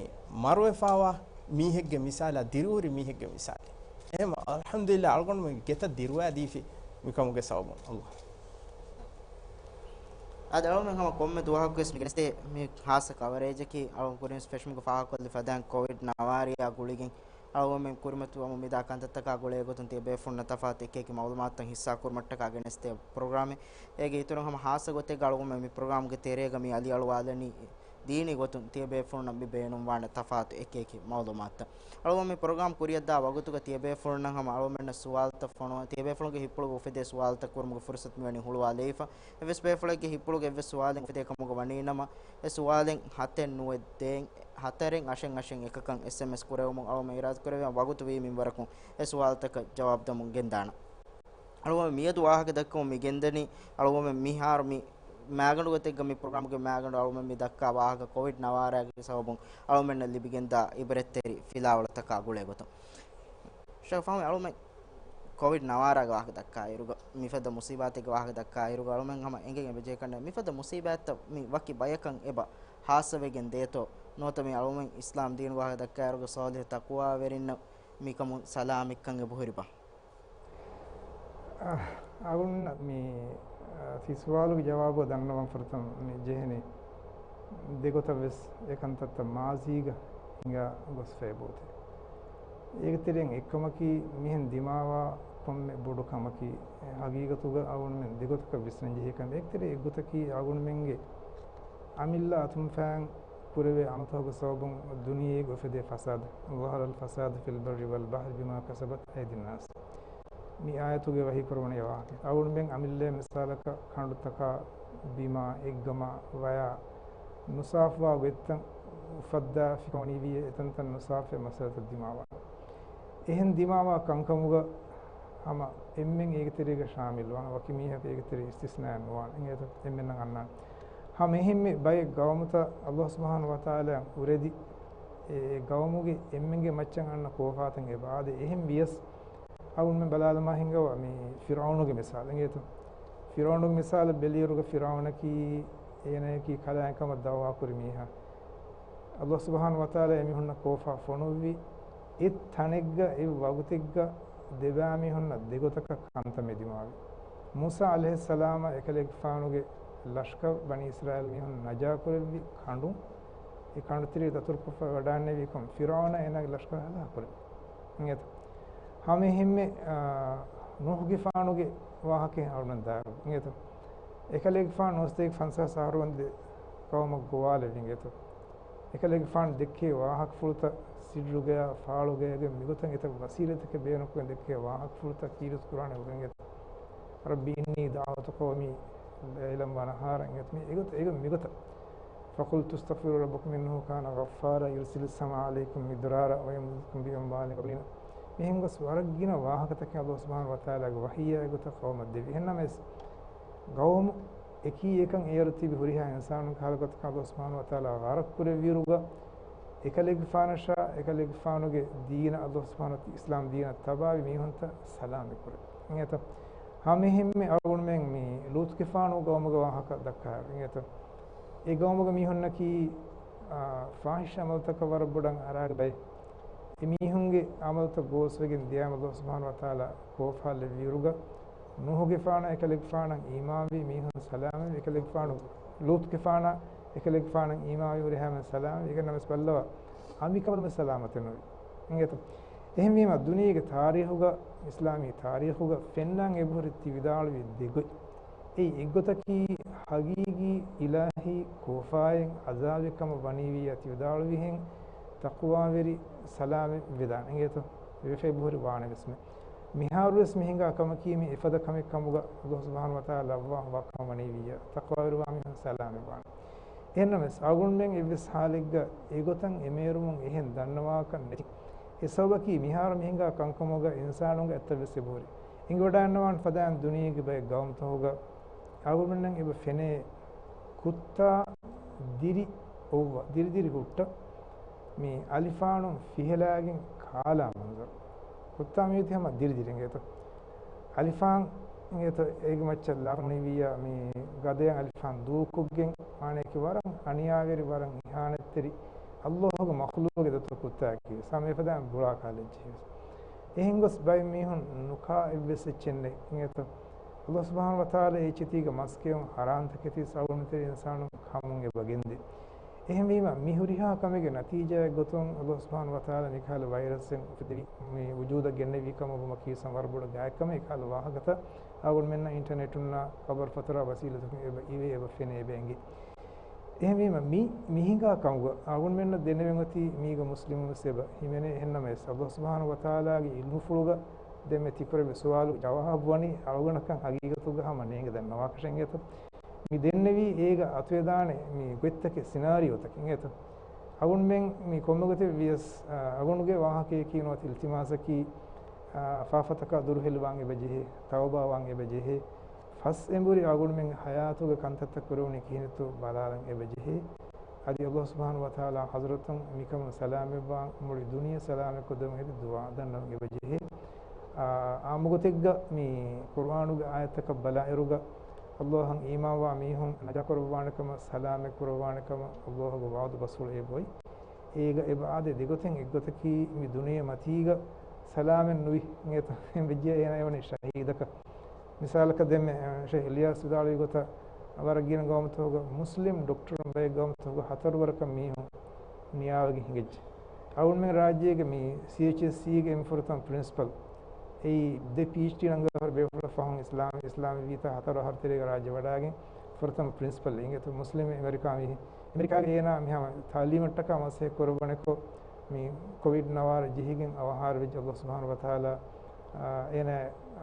މަރުވެފާވާ މީހެއްގެ މިސާލާ ދިރިހުރި މީހެއްގެ މިސާލެއް. އެހެން އަލްޙަމްދުލިއްލާހް އަޅުގަނޑުމެން ގެތައް ދިރުވާދީފި މިކަމުގެ ސަބަބުން. އައްލާހް. އަދި އަޅުގަނޑުމެން ހަމަ ކޮންމެ ދުވަހަކުވެސް މި ގެނެސްދޭ މި ހާއްސަ ކަވަރޭޖަކީ އަޅުގަނޑު ކުރިން ފެށުމުގެ ފާހަގަކޮށްލި ފަދައިން ކޮވިޑް ނަވާރަޔާ ގުޅިގެން އަޅުގަނޑުމެން ކުރިމަތިވަމުން މިދާ ކަންތައްތަކާ ގުޅޭ ގޮތުން ތިޔަބޭފުޅުންނަށް ތަފާތު އެކިއެކި މައުލޫމާތުތައް ހިއްސާކުރުމަށްޓަކާ ގެނެސްދޭ ޕްރޮގްރާމެއް. އޭގެ އިތުރުން ހަމަ ހާއްސަ ގޮތެއްގަ އަޅުގަނޑުމެން މި ޕްރޮގްރާމްގެ ތެރޭގަ މި އަލިއަޅުވާލަނީ ދީނީ ގޮތުން ތިޔަބޭފުޅުންނަށް މި ބޭނުންވާނެ ތަފާތު އެކިއެކި މައުލޫމާތުތައް. އަޅުގަނޑު މި ޕްރޮގްރާމް ކުރިއަށްދާ ވަގުތުގަ ތިޔަބޭފުޅުންނަށް ހަމަ އަޅުގަނޑުމެންނަށް ސުވާލުތައް ފޮނުވާ، ތިޔަބޭފުޅުންގެ ހިތްޕުޅުގަ އުފެދޭ ސުވާލުތައް ކުރުމުގެ ފުރުސަތު މިވަނީ ހުޅުވާލައިފަ. އެއްވެސް ބޭފުޅެއްގެ ހިތްޕުޅުގަ އެއްވެސް ސުވާލެއް އުފެދޭ ކަމުގަ ވަނީނަމަ، އެ ސުވާލެއް ހަތެއް ނުވެ ދޭއް، ހަތަރެއް އަށެއް އަށެއް އެކަކަށް އެސްއެމްއެސް ކުރެވުމުން އަޅުގަނޑު އިރާދަކުރެއްވިޔާ ވަގުތު ވީ މިންވަރަކުން އެ ސުވާލުތަކަށް ޖަވާބު ދެމުން ގެންދާނަން. އަޅުގަނޑު މިއަދު ވާހަކަ ދައްކަމުން މި ގެންދަނީ، އަޅުގަނޑު މިހާރު މި މާގަނޑު ގޮތެއްގަ މި ޕްރޮގްރާމްގެ މާގަނޑު އަޅުގަނޑު މި ދައްކާ ވާހަކަ ކޮވިޑް ނަވާރައިގެ ސަބަބުން އަޅުގަނޑަށް ލިބިގެންދާ އިބްރަތްތެރި ފިލާވަޅުތަކާ ގުޅޭ ގޮތުން. ޝައުފާމި އަޅުމެން ކޮވިޑް ނަވާރައިގެ ވާހަކަ ދައްކާ އިރުގަ، މިފަދަ މުސީބާތެއްގެ ވާހަކަ ދައްކާ އިރުގަ އަޅުމެން ހަމަ އެނގެން އެބަޖެހޭ ކަންނޭނގެ މިފަދަ މުސީބާތްތައް މި ވަކި ބަޔަކަށް އެބަ ހާއްސަވެގެން ދޭތޯ؟ ނުވަތަ މި އަޅުމެން އިސްލާމް ދީނުގެ ވާހަކަ ދައްކާ އިރުގަ ޞާލިޙު ތަޤްވާވެރިންނަށް މިކަމުން ސަލާމަތްކަން އެބަހުރިބާ؟ އަ، އަޅުން މި، އަ، ފި ސުވާލުގެ ޖަވާބު ދަންނަވަން ފުރަތަމަ މި ޖެހެނީ. ދެގޮތަށް ވެސް އެ ކަންތައްތައް މާޒީގަ ހިނގާ ގޮސްފައި ބޯތެ. އޭގެ ތެރެއިން އެއްކަމަކީ މިހެން ދިމާވާ ކޮންމެ ބޮޑު ކަމަކީ ހަގީގަތުގަ އަޅުގަނޑުމެން ދެގޮތަކަށް ވިސްނަން ޖެހޭ ކަމެއް. އޭގެ ތެރެއިން އެއްގޮތަކީ އަޅުގަނޑުމެންގެ އަމިއްލަ އަތުން ފައިން ކުރެވޭ އަމަލުތަކުގެ ސަބަބުން ދުނިޔޭގަ އުފެދޭ ފަސާދަ. ظهر الفساد في البر والبحر بما كسبت أيدي الناس. މި އާޔަތުގެ ވަޙީ ކުރެވުނީ ވާހަކަ. އަޅުގަނޑުމެން އަމިއްލައަށް މިސާލަކަށް ކަނޑުތަކާ، ބިމާ، އެއްގަމާ، ވަޔާ، ނުސާފުވާ ގޮތްތައް އުފައްދާފި ކަމަށް ވަނީވިއްޔާ އެތަންތަން ނުސާފުވެ މައްސަލަތައް ދިމާވާނެ. އެހެން ދިމާވާ ކަންކަމުގަ ހަމަ އެންމެން އޭގެ ތެރޭގަ ޝާމިލް ވާނެ، ވަކި މީހަކު އޭގެ ތެރޭ އިސްތިސްނާއެއް ނުވާނެ. އިނގޭތޯ؟ އެންމެންނަށް އަންނާނެ. ހަމަ އެހެންމެ ބައެއް ގައުމުތައް ﷲ ސުބްޙާނަހޫ ވަތަޢާލާ އުރެދި، އެ، އެ ގައުމުގެ އެންމެންގެ މައްޗަށް އަންނަ ކޯފާތައް އެބަ އާދޭ. އެހެން ވިޔަސް، އަޅުގަނޑުމެން ބަލާލަމާ ހިނގަވާ މި ފިރުޢައުނުގެ މިސާލު އިނގޭތޯ؟ ފިރުޢައުނުގެ މިސާލަށް ބެލިއިރުގަ ފިރުޢައުނަކީ އޭނަޔަކީ ކަލާނގެ ކަމަށް ދަޢުވާކުރި މީހާ. ﷲ ސުބްޙާނަހޫ ވަތަޢާލާ އެމީހުންނަށް ކޯފާ ފޮނުއްވި، އެއް ތަނެއްގަ އެއް ވަގުތެއްގަ ދެބައިމީހުންނަށް ދެގޮތަކަށް ކަންތައް މެދުވާވި. މޫސާ ޢަލައިހިއްސަލާމަށް އެކަލޭގެފާނުގެ ލަޝްކަރު ބަނީ އިސްރާއީލް މީހުން ނަޖާކުރެއްވި ކަނޑުން، އެ ކަނޑުތެރެއަށް ދަތުރުކޮށްފަ ވަޑައިގެންނެވިކޮށް، ފިރުޢައުނާ އޭނާގެ ލަޝްކަރު ހަލާކުކުރެއްވި. އިނގޭތޯ؟ ހަމައެހެންމެ، އާ، ނޫޙުގެފާނުގެ ވާހަކައެއް އަޅުގަނޑު ދާއިރު. އިނގޭތޯ؟ އެކަލޭގެފާނު ނުވަސަތޭކަ ފަންސާސް އަހަރު ވަންދެން ޤައުމަށް ގޮވާލެއްވި. އިނގޭތޯ؟ އެކަލޭގެފާނު ދެއްކޭ ވާހަކަފުޅުތައް، ސިއްރުގަޔާ ފާޅުގަޔާގެ މިގޮތަށް އެތައް ވަސީލަތެއް ބޭނުންކޮށް ދެއްކޭ ވާހަކަފުޅުތައް ކީރިތި ކުރާނެ އިނގޭތޯ؟ رب إني دعوت قومي ليلا ونهارا، އިނގޭތޯ؟ މި އެގޮތަށް، އެގޮތަށް މިގޮތަށް. فقلت استغفروا ربكم إنه كان غفارا يرسل السماء عليكم مدرارا ويمددكم بأموال وبنين. މިހެން ގޮސް ވަރަށް ގިނަ ވާހަކަތަކެއް ﷲ ސުބްޙާނަހޫ ވަތަޢާލާގެ ވަޙީއާ އެގޮތަށް ޤައުމަށް ދެއްވި. އެހެންނަމަވެސް، ޤައުމު އެކީ އެކަން އޭރު ތިބި ހުރިހާ އިންސާނުން ކަހަލަ ގޮތަކަށް ﷲ ސުބްޙާނަހޫ ވަތަޢާލާ ޣަރަޤު ކުރެއްވިއިރުގަ، އެކަލޭގެފާނަށާ އެކަލޭގެފާނުގެ ދީނަށް ﷲ ސުބްޙާނަހޫ ވަތަޢާލާ އިސްލާމް ދީނަށް ތަބާވި މީހުންތައް ސަލާމަތް ކުރެއްވި. އިނގޭތޯ؟ ހަމައެހެންމެ އަޅުގަނޑުމެން މި ލޫޠުގެފާނު ގައުމުގެ ވާހަކަ ދައްކާ އިނގޭތޯ؟ އެ ގައުމުގެ މީހުންނަކީ، އާ، ފާޙިޝް ޢަމަލުތަކަށް ވަރަށް ބޮޑަށް އަރާގެ ބައެއް. އެމީހުންގެ ޢަމަލުތައް ގޯސްވެގެން ދިޔައިމަ ﷲ ސުބްޙާނަހޫ ވަތަޢާލާ ކޯފާ ލެއްވިއިރުގަ، ނޫޙުގެފާނާ އެކަލޭގެފާނަށް އީމާންވި މީހުން ސަލާމަތްވި. އެކަލޭގެފާނު، ލޫޠުގެފާނާ އެކަލޭގެފާނަށް އީމާންވި ހުރިހާ މީހުން ސަލާމަތްވި. އެހެންނަމަވެސް ބައްލަވާ، އަނބިކަނބަލުމެ ސަލާމަތެއް ނުވި. އިނގޭތޯ؟ އެހެންވީމަ، ދުނިޔޭގެ ތާރީޚުގަ، އިސްލާމީ ތާރީޚުގަ ފެންނާން އެބަހުރި ތިވިދާޅުވި ދެގޮތް. އެއީ އެއްގޮތަކީ، ޙަޤީޤީ އިލާހީ ކޯފާއެއް ޢަޒާބެއް ކަމަށް ވަނީވިއްޔާ ތިވިދާޅުވިހެން، ތަޤްވާވެރި ސަލާމަތް ވެދާނެ. އިނގޭތޯ؟ ވެފަ އެބަހުރި ވާނެ ވެސްމެ. މިހާރުވެސް މި ހިނގާ ކަމަކީ މި އެފަދަ ކަމެއް ކަމުގަ ﷲ ސުބްޙާނަހޫ ވަތަޢާލާ ލައްވާ ވާ ކަމަށް ވަނީވިއްޔާ، ތަޤްވާވެރިވާ މީހުން ސަލާމަތް ވާނެ. އެހެންނަމަވެސް، އަޅުގަނޑުމެން އެއްވެސް ޙާލެއްގަ އެގޮތަށް އެމޭރުމުން އެހެން ދަންނަވާކަށް ނެތި. އެ ސަބަބަކީ، މިހާރު މި ހިނގާ ކަންކަމުގަ އިންސާނުންގެ އަތަށްވެސް އެބަހުރި. އެނގިވަޑައިގަންނަވާނެ ފަދައިން ދުނިޔޭގެ ބައެއް ގައުމުތަކުގަ އަޅުގަނޑުމެންނަށް އެބަ ފެނޭ ކުއްތާ ދިރި އޮއްވަ، ދިރިދިރި ހުއްޓަ މި އަލިފާނުން ފިހެލާގެން ކާލާ މަންޒަރު. ކުއްތާ މިއޮތީ ހަމަ ދިރިދިރި އިނގޭތޯ. އަލިފާން އިނގޭތޯ އޭގެ މައްޗަށް ލާފަ ވަނީވިއްޔާ މި ގަދަޔަށް އަލިފާން ދޫކޮށްގެން، މާނަޔަކީ ވަރަށް އަނިޔާވެރި، ވަރަށް އިހާނެތްތެރި، ﷲގެ މަޚްލޫޤެއް ދަތުރު ކުއްތާއަކީ ވެސް ހަމަ އެފަދައިން ބުޅާ ކާލައްޖެހި ވެސް. އެހެން ގޮސް ބައެއް މީހުން ނުކާ އެއްވެސް އެއްޗެއް ނެތް އިނގޭތޯ. ﷲ ސުބްޙާނަހޫ ވަތަޢާލާ އެ އެއްޗެތީގަ މަސް ކެއުން ޙަރާމްތަކެތީ ސައުންތެރި އިންސާނުން ކަމުން އެބަ ގެންދި. އެހެންވީމަ، މި ހުރިހާ ކަމެއްގެ ނަތީޖާއެއް ގޮތުން ﷲ ސުބްޙާނަހޫ ވަތަޢާލާ މިކަހަލަ ވައިރަސްއެއް އުފެދި މި ވުޖޫދަށް ގެންނެވި ކަމަށް ވުމަކީ ވެސް ވަރަށް ބޮޑު ގާތް ކަމެއް. އެކަހަލަ ވާހަކަތައް އަޅުގަނޑުމެންނަށް އިންޓަރނެޓުންނާ ޚަބަރު ފަތުރާ ވަސީލަތަކުން އެބަ އިވޭ، އެބަ ފެނޭ، އެބަ އެނގޭ. އެހެންވީމަ، މި މިހިނގާ ކަމުގަ އަޅުގަނޑުމެންނަށް ދެންނެވެން އޮތީ މީގަ މުސްލިމުން ވެސް އެބަ ހިމެނޭ. އެހެންނަމަވެސް، ﷲ ސުބްޙާނަހޫ ވަތަޢާލާގެ ޢިލްމުފުޅުގަ ދެންމެ ތިކުރެއްވި ސުވާލުގެ ޖަވާބު ވަނީ އަޅުގަނޑަކަށް ހަގީގަތުގަ ހަމަ ނޭނގެ ދަންނަވާކަށެއް އިނގޭތޯ. މި ދެންނެވީ އޭގަ އަތުވެދާނެ މި ގޮތްތަކެއް، ސިނާރިއޯތަކެއް އިނގޭތޯ. އަޅުގަނޑުމެން މި ކޮންމެ ގޮތެއް ވިޔަސް، އަ، އަޅުގަނޑުގެ ވާހަކަޔަކީ ނުވަތަ އިލްތިމާސަކީ، އަ، ފާފަތަކާ ދުރުހެލިވާން އެބަޖެހޭ، ތައުބާވާން އެބަޖެހޭ. ފަސް އެނބުރި އަޅުގަނޑުމެން ހަޔާތުގެ ކަންތައްތައް ކުރެވުނީ ކިހިނެއްތޯ ބަލާލަން އެބަޖެހޭ. އަދި ﷲ ސުބްޙާނަހޫ ވަތަޢާލާ ޙަޟްރަތުން މިކަމުން ސަލާމަތްވާން، މުޅި ދުނިޔެ ސަލާމަތްކޮށްދެމުން ހެދި ދުޢާ ދަންނަވަން އެބަޖެހޭ. އާ، އާއްމުގޮތެއްގަ މި ޤުރުއާނުގެ އާޔަތްތަކަށް ބަލާއިރުގަ، ﷲ އަށް އީމާންވާ މީހުން ނަޖާކުރައްވާނެކަމަށް، ސަލާމަތްކުރައްވާނެކަމަށް ﷲގެ ވަޢުދު ބަސްފުޅު އެބައޮތް. އޭގަ އެބަ އާދޭ ދެގޮތެއް. އެއްގޮތަކީ މި ދުނިޔެ މަތީގަ ސަލާމަތް ނުވި އިނގޭތޯ ވެއްޖެ އޭނާ އެވަނީ ޝަހީދަކަށް. މިސާލަކަށް ދެންމެ، އަ، ޝޭޚް އިލްޔާސް ވިދާޅުވި ގޮތަށް، ވަރަށް ގިނަ ގައުމުތަކުގަ މުސްލިމް ޑޮކްޓަރުން ބައެއް ގައުމުތަކުގަ ހަތަރު ވަރަކަށް މީހުން ނިޔާވެގެން ހިނގައްޖެ. އަޅުގަނޑުމެން ރާއްޖޭގެ މި ސީއެޗްއެސްސީގެ އެންމެ ފުރަތަމަ ޕްރިންސިޕަލް އެއީ ދެ ޕީއެޗްޑީ ރަނގަޅު އަހަރު ބޭފުޅަށް ފަހުން އިސްލާމް، އިސްލާމީ ވީތާ ހަތަރު އަހަރު ތެރޭގަ ރާއްޖެ ވަޑައިގެން ފުރަތަމަ ޕްރިންސިޕަލް އިނގޭތޯ މުސްލިމް އެމެރިކާ މީހެއް. އެމެރިކާގެ އޭނާ މިހާ ތާލީމަށްޓަކާ މަސައްކަތް ކުރައްވަނެކޮށް، މި ކޮވިޑް ނަވާރަ ޖެހިގެން އަވަހާރަވެއްޖެ. ﷲ ސުބްޙާނަހޫ ވަތަޢާލާ، އާ، އޭނާ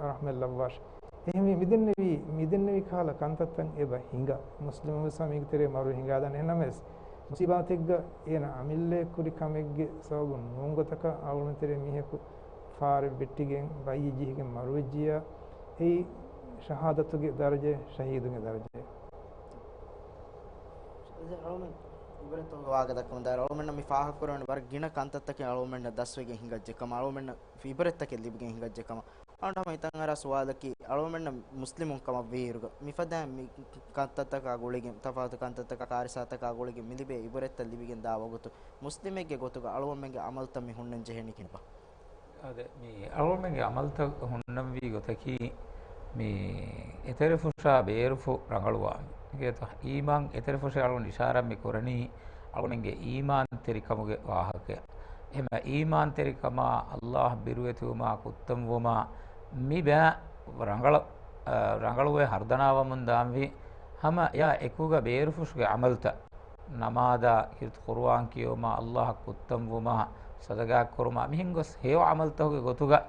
ރަޙްމަތް ލައްވާށި. އެހެންވީ މިދެންނެވީ، މިދެންނެވި ކަހަލަ ކަންތައްތައް އެބަ ހިނގާ. މުސްލިމުން ވެސް މީގެ ތެރޭ މަރު ހިނގާދާނެ. އެހެންނަމަވެސް، މުސީބާތެއްގަ އޭނަ އަމިއްލައަށް ކުރި ކަމެއްގެ ސަބަބުން ނޫން ގޮތަކަށް އަޅުގަނޑު ތެރޭ މީހަކު ފާރެއް ވެއްޓިގެން ބައްޔި ޖެހިގެން މަރުވެއްޖިއްޔާ، އެއީ ޝަހާދަތުގެ ދަރަޖައެއް، ޝަހީދުގެ ދަރަޖައެއް. އަޅުމެން އިބްރަތުގެ ވާހަކަ ދައްކަމުން ދާއިރު، އަޅުމެންނަށް މި ފާހަގަކުރަނީ ވަރަށް ގިނަ ކަންތައްތަކެއް އަޅުމެންނަށް ދަސްވެގެން ހިނގައްޖެ ކަމަށް، އަޅުމެންނަށް އިބްރަތްތަކެއް ލިބިގެން ހިނގައްޖެ ކަމަށް. އަޅުގަނޑު ހަމަ ހިތަށް އަރާ ސުވާލަކީ، އަޅުމެންނަށް މުސްލިމުން ކަމަށް ވީއިރުގަ، މިފަދަ މި ކަންތައްތަކާ ގުޅިގެން، ތަފާތު ކަންތައްތަކާ، ކާރިސާތަކާ ގުޅިގެން މި ލިބޭ އިބްރަތްތައް ލިބިގެން ދާ ވަގުތު، މުސްލިމެއްގެ ގޮތުގަ އަޅުގަނޑުމެންގެ އަމަލުތައް މި ހުންނަން ޖެހެނީ ކިހިނެއްބާ؟ އާދެ، މި އަޅުގަނޑުމެންގެ އަމަލުތައް ހުންނަންވީ ގޮތަކީ، މި އެތެރެފުށާ ބޭރުފުށް ރަނގަޅުވާން. އިނގޭތޯ، އީމާން އެތެރެފުށެއް އަޅުގަނޑު އިޝާރާތް މި ކުރަނީ، އަޅުގަނޑުމެންގެ އީމާންތެރިކަމުގެ ވާހަކަ. އެހެން އީމާންތެރިކަމާ، ﷲ ބިރުވެތިވުމާ، ކުއްތަންވުމާ، މި ބައި ރަނގަޅަށް، އަ، ރަނގަޅުވެ ހަރުދަނާވަމުން ދާންވީ، ހަމަ އެއާ އެކުގަ ބޭރުފުށުގެ އަމަލުތައް، ނަމާދާ، ކީރިތި ޤުރުއާން ކިޔެވުމާ، ﷲ އަށް ކުއްތަންވުމާ، ޞަދަޤާތް ކުރުމާ، މިހެން ގޮސް ހެޔޮ ޢަމަލުތަކުގެ ގޮތުގަ،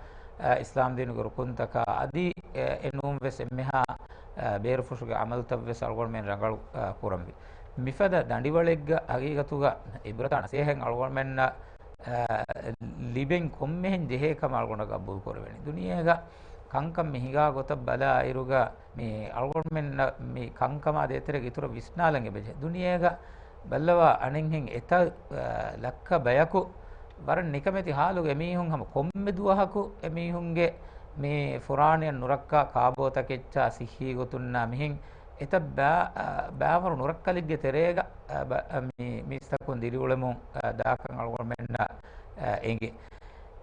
އަ، އިސްލާމްދީނުގެ ރުކުންތަކާ އަދި، އެ، އެނޫން ވެސް އެންމެހާ، އަ، ބޭރުފުށުގެ ޢަމަލުތައް ވެސް އަޅުގަނޑުމެން ރަނގަޅު، އަ، ކުރަންވީ. މިފަދަ ދަނޑިވަޅެއްގަ ހަގީގަތުގަ އިބްރަތާ ނަސޭހަތް އަޅުގަނޑުމެންނަށް، އަ، ލިބެން ކޮންމެހެން ޖެހޭ ކަމަށް އަޅުގަނޑަށް ގަބޫލު ކުރެވެނީ. ދުނިޔޭގަ ކަންކަން މި ހިނގާ ގޮތަށް ބަލާއިރުގަ، މި އަޅުގަނޑުމެންނަށް މި ކަންކަމާ ދޭތެރޭގަ އިތުރަށް ވިސްނާލަން އެބަޖެހޭ. ދުނިޔޭގަ ބައްލަވާ އަނެއްހެން އެތައް، އަ، ލައްކަ ބަޔަކު ވަރަށް ނިކަމެތި ހާލުގަ އެމީހުން ހަމަ ކޮންމެ ދުވަހަކު އެމީހުންގެ މި ފުރާނަޔަށް ނުރައްކާ ކާބޯތަކެއްޗާ ސިއްހީ ގޮތުންނާ މިހެން އެތައް ބައި-، އަ، ބައިވަރު ނުރައްކަލެއްގެ ތެރޭގަ، އަ، ބަ-، އަ، މި މީސްތަކުން ދިރިއުޅެމުން، އަ، ދާކަން އަޅުގަނޑުމެންނަށް، އަ، އެނގޭ.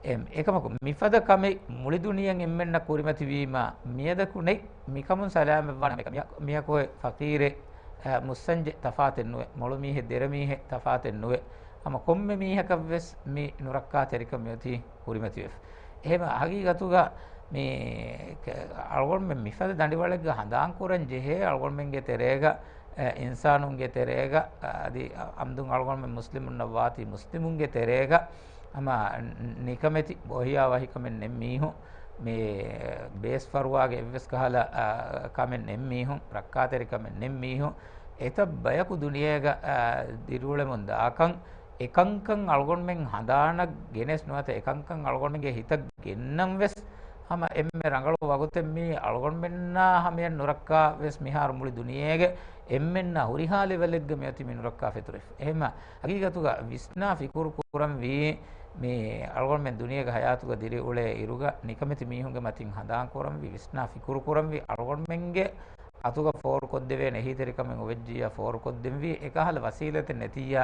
އެ، އެކަމަކު، މިފަދަ ކަމެއް މުޅި ދުނިޔެއަށް އެންމެންނަށް ކުރިމަތިވީމާ، މިއަދަކު ނެތް މިކަމުން ސަލާމަތްވާނެ ކަމެއް. މިއަ-، މިއަކު އޮތް ފަޤީރެއް، އަ، މުއްސަންޖެއް ތަފާތެއް ނުވޭ، މޮޅު މީހެއް ދެރަ މީހެއް ތަފާތެއް ނުވޭ. ހަމަ ކޮންމެ މީހަކަށްވެސް މި ނުރައްކާތެރިކަން މިއޮތީ ކުރިމަތިވެފަ. އެހެން ހަގީގަތުގަ މި ކ-، އަޅުގަނޑުމެން މިފަދަ ދަނޑިވަޅެއްގަ ހަނދާން ކުރަން ޖެހޭ، އަޅުގަނޑުމެންގެ ތެރޭގަ، އެ، އިންސާނުންގެ ތެރޭގަ، އަ، އަދި އަ-، އަމްދުން އަޅުގަނޑުމެން މުސްލިމުންނަށް ވާތީ މުސްލިމުންގެ ތެރޭގަ ހަމަ ނިކަމެތި ބޮހިޔާ ވަހިކަމެއް ނެތް މީހުން، މި ބޭސްފަރުވާގެ އެއްވެސް ކަހަލަ، އަ، ކަމެއް ނެތް މީހުން، ރައްކާތެރިކަމެއް ނެތް މީހުން، އެތައް ބަޔަކު ދުނިޔޭގަ، އަ، ދިރިއުޅެމުން ދާކަން، އެކަންކަން އަޅުގަނޑުމެން ހަނދާނަށް ގެނެސް ނުވަތަ އެކަންކަން އަޅުގަނޑުމެންގެ ހިތަށް ގެންނަން ވެސް ހަމަ އެންމެ ރަނގަޅު ވަގުތެއް މީ. އަޅުގަނޑުމެންނާ ހަމަޔަށް ނުރައްކާ ވެސް މިހާރު މުޅި ދުނިޔޭގެ އެންމެންނާ ހުރިހާ ލެވެލެއްގަ މިއޮތީ މި ނުރައްކާ ފެތުރެފަ. އެހެންމަ ހަގީގަތުގަ ވިސްނާ ފިކުރު ކުރަންވީ މި އަޅުގަނޑުމެން ދުނިޔޭގެ ހަޔާތުގަ ދިރިއުޅޭ އިރުގަ ނިކަމެތި މީހުންގެ މަތިން ހަނދާން ކުރަންވީ، ވިސްނާ ފިކުރު ކުރަންވީ އަޅުގަނޑުމެންގެ އަތުގަ ފޯރު ކޮށްދެވޭނެ އެހީތެރިކަމެއް އޮވެއްޖިއްޔާ، ފޯރު ކޮށްދެންވީ އެކަހަލަ ވަސީލަތެއް ނެތިއްޔާ،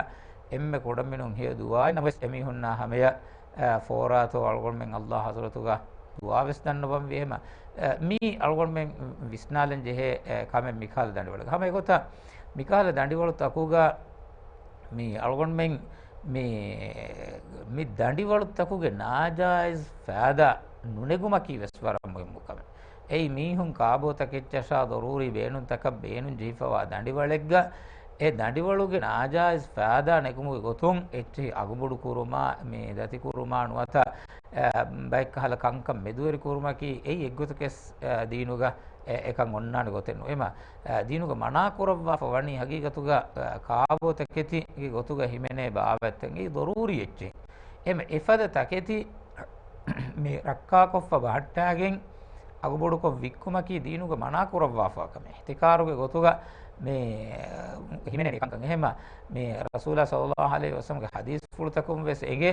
އެންމެ ކުޑަމިނުން ހެޔޮ ދުޢާއެއް ނަމަވެސް އެމީހުންނާ ހަމަޔަށް، އަ، ފޯރާތޯ އަޅުގަނޑުމެން ﷲ ޙަޟްރަތުގަ ދުޢާވެސް ދަންނަވަންވީ. އެހެމަ، އަ، މީ އަޅުގަނޑުމެން ވިސްނާލަން ޖެހޭ، އަ، ކަމެއް މިކަހަލަ ދަނޑިވަޅުގަ. ހަމަ އެގޮތަށް މިކަހަލަ ދަނޑިވަޅުތަކުގަ މި އަޅުގަނޑުމެން މި، މި ދަނޑިވަޅުތަކުގެ ނާޖާއިޒް ފައިދާ ނުނެގުމަކީ ވެސް ވަރަށް މުހިއްމު ކަމެއް. އެއީ މީހުން ކާބޯތަކެއްޗަށާ ޟަރޫރީ ބޭނުންތަކަށް ބޭނުން ޖެހިފަވާ ދަނޑިވަޅެއްގަ، އެ ދަނޑިވަޅުގެ ނާޖާއިޒް ފައިދާ ނެގުމުގެ ގޮތުން އެއްޗެހި އަގުބޮޑު ކުރުމާ، މި ދަތި ކުރުމާ ނުވަތަ، އަ، ބައެއްކަހަލަ ކަންކަން މެދުވެރި ކުރުމަކީ އެއީ އެއްގޮތަކަސް، އަ، ދީނުގަ އެ، އެކަން އޮންނާނެ ގޮތެއް ނުވޭ. އެހެމަ، އަ، ދީނުގަ މަނާ ކުރައްވާފަ ވަނީ ހަގީގަތުގަ، އަ، ކާބޯތަކެތިގެ ގޮތުގަ ހިމެނޭ ބާވަތްތައް އެއީ ޟަރޫރީ އެއްޗެއް. އެހެމަ އެފަދަ ތަކެތި މި ރައްކާކޮށްފަ ބަހައްޓާގެން އަގުބޮޑުކޮށް ވިއްކުމަކީ ދީނުގަ މަނާ ކުރައްވާފަ ކަމެއް. އިޙްތިކާރުގެ ގޮތުގަ މި ހިމެނޭ ކަންކަން. އެހެމަ މި ރަސޫލާ ޞައްލައްލާހު ޢަލައިހި ވަސައްލަމްގެ ޙަދީޘްފުޅުތަކުން ވެސް އެނގޭ،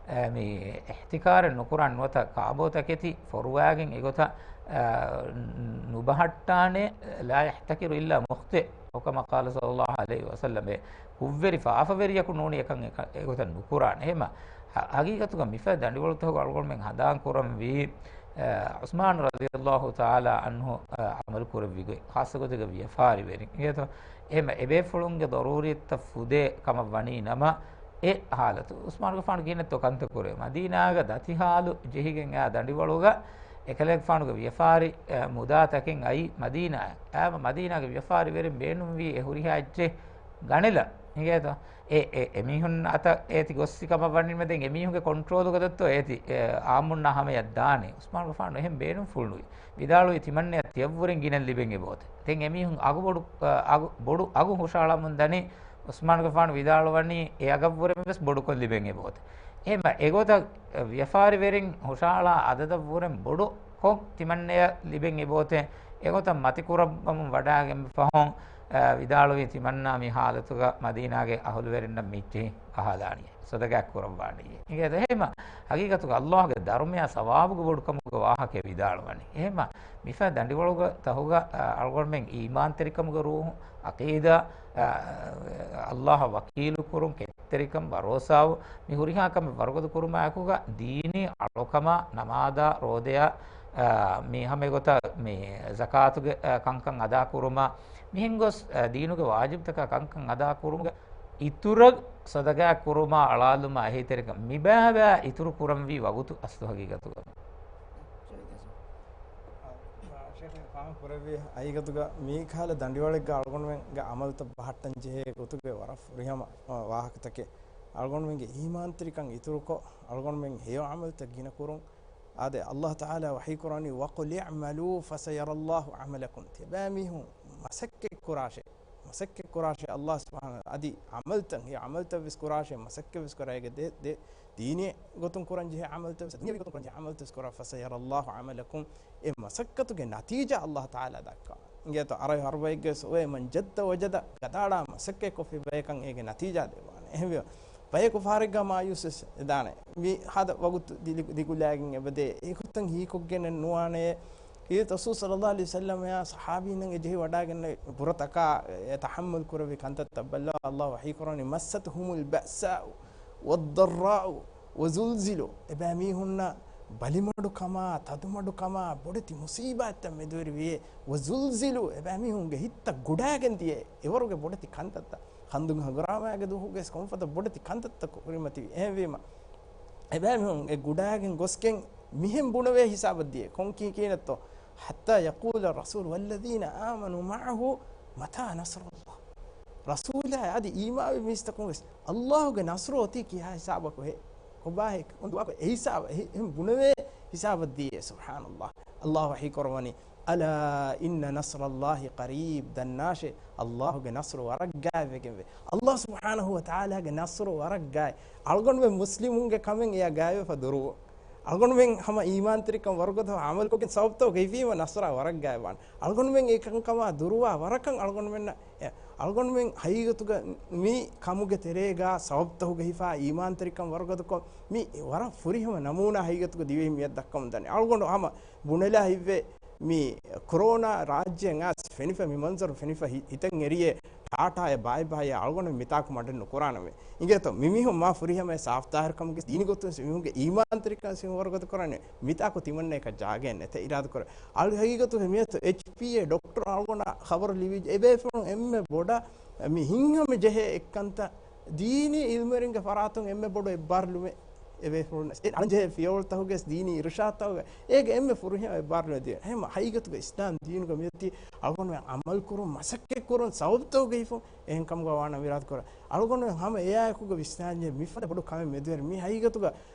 އެ، މި އިޙްތިކާރެއް ނުކުރާން ނުވަތަ ކާބޯތަކެތި ފޮރުވާގެން އެގޮތަށް، އެ، ނުބަހައްޓާނެ، لا يحتكر إلا مخطئ، أو كما قال صلى الله عليه وسلم. ކުށްވެރި ފާފަވެރިޔަކު ނޫނީ އެކަން އެކަ-، އެގޮތަށް ނުކުރާނެ. އެހެމަ ހަ-، ހަގީގަތުގަ މިފަދަ ދަނޑިވަޅުތަކުގަ އަޅުގަނޑުމެން ހަނދާން ކުރަންވީ، އަ، ޢުސްމާން ރަޟިޔަﷲ ތަޢާލާ ޢަންހު، އަ، ޢަމަލު ކުރެއްވި ގޮތް، ޚާއްޞަ ގޮތެއްގަ ވިޔަފާރިވެރިން. އިނގޭތޯ؟ އެހެމަ އެބޭފުޅުންގެ ޟަރޫރީތައް ފުދޭ ކަމަށް ވަނީ ނަމަ، އެ ޙާލަތު ޢުސްމާންގެފާނު ކިހިނެއްތޯ ކަންތައް ކުރޭ؟ މަދީނާގަ ދަތި ޙާލު ޖެހިގެން އާ ދަނޑިވަޅުގަ އެކަލޭގެފާނުގެ ވިޔަފާރި، އަ، މުދާތަކެއް އައީ މަދީނާއަށް. އާ، މަދީނާގެ ވިޔަފާރިވެރިން ބޭނުންވީ އެ ހުރިހާ އެއްޗެއް ގަނެލަ. އިނގޭތޯ؟ އެ، އެ، އެމީހުން އަތަށް އޭތި ގޮއްސި ކަމަށް ވަނީމެދެން އެމީހުންގެ ކޮންޓްރޯލުގަ ދޮއްތޯ އޭތި، އެ، އާއްމުންނާ ހަމަޔަށް ދާނީ. ޢުސްމާންގެފާނު އެހެން ބޭނުންފުޅުނުވި. ވިދާޅުވި ތިމަންނަޔަށް ތިޔަށްވުރެން ގިނަ ލިބެން އެބައޮތޭ. ދެން އެމީހުން އަގުބޮޑު، އަ، އަގު، ބޮޑު އަގު ހުށަހަޅަމުން ދަނީ. ޢުސްމާންގެފާނު ވިދާޅުވަނީ އެ އަގަށްވުރެން ވެސް ބޮޑުކޮށް ލިބެން އެބައޮތޭ. އެހެމަ އެގޮތަށް ވިޔަފާރިވެރިން ހުށަހަޅާ އަދަދަށްވުރެން ބޮޑުކޮށް ތިމަންނަޔަށް ލިބެން އެބައޮތޭ. އެގޮތަށް މަތިކުރައްވަމުން ވަޑާގެން ފަހުން، އަ، ވިދާޅުވީ ތިމަންނާ މި ޙާލަތުގަ މަދީނާގެ އަހުލުވެރިންނަށް މިއްޗިހި އަހާލާނީ، ޞަދަޤާތް ކުރައްވާނީ. އިނގޭތޯ؟ އެހެމަ ޙަޤީޤަތުގަ ﷲގެ ދަރުމަޔާ ސަވާބުގެ ބޮޑުކަމުގެ ވާހަކައެއް ވިދާޅުވަނީ. އެހެމަ މިފަދަ ދަނޑިވަޅުގަ ތަހުގަ، އަ، އަޅުގަނޑުމެން އީމާންތެރިކަމުގެ ރޫޙު، ޢަޤީދާ، އަ، ﷲއަށް ވަކީލުކުރުން، ކެތްތެރިކަން، ބަރޯސާވު، މި ހުރިހާ ކަމެއް ވަރުގަދަ ކުރުމާއެކުގަ ދީނީ އަޅުކަމާ، ނަމާދާ، ރޯދަޔާ، އަ، މި ހަމަ އެގޮތަށް މި ޒަކާތުގެ، އަ، ކަންކަން އަދާކުރުމާ، މިހެން ގޮސް، އަ، ދީނުގެ ވާޖިބުތަކާ ކަންކަން އަދާކުރުމުގެ އިތުރަށް ޞަދަޤާތް ކުރުމާ، އަޅާލުމާ، އެހީތެރިކަން މިބާބާ އިތުރު ކުރަންވީ ވަގުތު އަސްލު ޙަޤީޤަތުގަ. ޝޭޚް ފާހަގަ ކުރެއްވި ޙަޤީޤަތުގަ މި ކަހަލަ ދަނޑިވަޅެއްގަ އަޅުގަނޑުމެންގެ ޢަމަލުތައް ބަހައްޓަން ޖެހޭ ގޮތުގެ ވަރަށް ފުރިހަމަ، އަ، ވާހަކަތަކެއް. އަޅުގަނޑުމެންގެ އީމާންތެރިކަން އިތުރުކޮށް، އަޅުގަނޑުމެން ހެޔޮ ޢަމަލުތައް ގިނަ ކުރުން. އާދެ، ﷲ ތަޢާލާ ވަޙީ ކުރާނީ، "وَقُلِ اعْمَلُوا فَسَيَرَى اللَّهُ عَمَلَكُمْ." ތިޔަބައިމީހުން މަސައްކަތް ކުރާށޭ. މަސައްކަތް ކުރާށޭ، ﷲ ސުބްޙާނަހޫ އަދި ޢަމަލުތައް، ހެޔޮ ޢަމަލުތައް ވެސް ކުރާށޭ، މަސައްކަތް ވެސް ކުރާ. އޭގެ ދެ، ދެ، ދީނީ ގޮތުން ކުރަން ޖެހޭ ޢަމަލުތައް ވެސް، ދުނިޔަވީ ގޮތުން ކުރަން ޖެހޭ ޢަމަލުތައް ވެސް ކުރާ. فَسَيَرَى اللَّهُ عَمَلَكُمْ. އެ މަސައްކަތުގެ ނަތީޖާ ﷲ ތަޢާލާ ދައްކާ. އިނގޭތޯ، ޢަރަބި ޙަރުބައެއްގެ ސުވޭ، "مَنْ جَدَّ وَجَدَ." ގަދައަޅާ މަސައްކަތް ކޮށްފި ބަޔަކަށް އޭގެ ނަތީޖާ ދެއްވާނެ. އެހެންވެ، ބަޔަކު ފަހަރެއްގަ މާޔޫސް ވެސް ދާނެ. މި ހާދަ ވަގުތު ދިލި، ދިގުލާގެން އެބަދޭ. އެގޮތަށް ހީކޮށްގެނެއް ނުވާނެ. އިރު ރަސޫލު ޞައްލައްލާހު ޢަލައިހި ވަސައްލަމައާ ޞަޙާބީންނަށް އެ ޖެހި ވަޑާގެންނެވި ބުރަތަކާ އެ ތަޙައްމަލް ކުރެއްވި ކަންތައްތައް ބައްލަވާ، ﷲ ވަޙީ ކުރަނީ، "مَسَّتْهُمُ الْبَأْسَاءُ وَالضَّرَّاءُ وَزُلْزِلُوا." އެބައިމީހުންނަށް ބަލިމަޑުކަމާ، ތަދުމަޑުކަމާ، ބޮޑެތި މުޞީބާތްތައް މެދުވެރިވިޔޭ. "وَزُلْزِلُوا." އެބައިމީހުންގެ ހިތްތައް ގުޑާގެން ދިޔައޭ. އެވަރުގެ ބޮޑެތި ކަންތައްތައް. ޚަންދަޤު ހަނގުރާމާގެ ދުވަހުގެ ކޮންފަދަ ބޮޑެތި ކަންތައްތައް ކުރިމަތިވި. އެހެންވީމަ، އެބައިމީހުން އެ ގުޑާގެން ގޮސްގެން މިހެން ބުނެވޭ ހިސާބަށް ދިޔަ. ކޮން ކީ ކީނެއްތޯ؟ "حَتَّى يَقُولَ الرَّسُولُ وَالَّذِينَ آمَنُوا مَعَهُ مَتَى نَصْرُ اللَّهِ." ރަސޫލާ އަދި އީމާވި މީސްތަކުން ވެސް، "ﷲ ގެ ނަޞްރު އޮތީ ކިހާ ހިސާބަކު ހޭ؟ ކޮބާ ހޭ؟" އެ ހިސާބަށް އެހެން ބުނެވޭ ހިސާބަށް ދިޔަ. ސުބްޙާނަﷲ. ﷲ ވަޙީ ކުރައްވަނީ، "أَلَا إِنَّ نَصْرَ اللَّهِ قَرِيبٌ." ދަންނާށޭ، ﷲ ގެ ނަޞްރު ވަރަށް ގާތްވެގެންވޭ. ﷲ ސުބްޙާނަހޫ ވަތަޢާލާގެ ނަޞްރު ވަރަށް ގާތް. އަޅުގަނޑުމެން މުސްލިމުންގެ ކަމެއް އެޔާ ގާތްވެފަ ދުރުވުން. އަޅުގަނޑުމެން ހަމަ އީމާންތެރިކަން ވަރުގަދަ ޢަމަލުކޮށްގެން ސަބަބުތައް ގެއްވީމަ ނަޞްރާ ވަރަށް ގާތްވާނެ. އަޅުގަނޑުމެން އެކަންކަމާ ދުރުވާ ވަރަކަށް އަޅުގަނޑުމެންނަށް، އެ، އަޅުގަނޑުމެން ހަގީގަތުގަ މި ކަމުގެ ތެރޭގަ ސަބަބުތައް ގެހިފާ އީމާންތެރިކަން ވަރުގަދަކޮށް، މި ވަރަށް ފުރިހަމަ ނަމޫނާ ހަގީގަތުގަ ދިވެހި މިއަށް ދައްކަމުން ދަނީ. އަޅުގަނޑު ހަމަ ބުނެލާ ހިތްވޭ، މި ކޮރޯނާ ރާއްޖޭން އައިސް ފެނިފަ މި މަންޒަރު ފެނިފަ ހި-، ހިތަށް އެރިޔޭ ޓާޓާއެއް ބާއް ބާއްޔާ އަޅުގަނޑު މިތާކު މަޑެއް ނުކުރާނަމޭ. އިނގޭތޯ، މިމީހުން މާ ފުރިހަމަ ސާފް ތާހިރު ކަމުގެ ދީނީ ގޮތުން ވެސް މީހުންގެ އީމާންތެރިކަން ވަރުގަދަ ކުރާނެ. މިތާކު ތިމަންނައަކަށް ޖާގައެއް ނެތޭ އިރާދަކުރެ. އަޅު ހަގީގަތުގަ މިއަދު އެޗްޕީއޭ ޑޮކްޓަރު އަޅުގަނޑަށް ޚަބަރު ލިބިއްޖެ. އެބޭފުޅުން އެންމެ ބޮޑަށް މި ހިތްހަމަޖެހޭ އެއްކަންތައް ދީނީ އިލްމުވެރިންގެ ފަރާތުން އެންމެ ބޮޑު އެއްބާރުލުމެއް އެބޭފުޅުން އަޅަންޖެހޭ ފިޔަވަޅުތަކުގެ ދީނީ އިރުޝާދުތަކުގެ އޭގެ އެންމެ ފުރިހަމަ އެއްބާރުލުމެއް ދީނީ. ހަމަ ހަގީގަތުގަ އިސްލާމް ދީނުގަ މިއޮތީ އަޅުގަނޑުމެން ޢަމަލު ކުރުން، މަސައްކަތް ކުރުން، ސަބަބުތަކުގައިފުން އެހެން ކަމުގަ ވާނަމަ އިރާދަކުރާ. އަޅުގަނޑުމެން ހަމަ އެއާއެކުގަ ވިސްނާންޖެހޭ މިފަދަ ބޮޑު ކަމެއް މެދުވެރި މި ހަގީގަތުގަ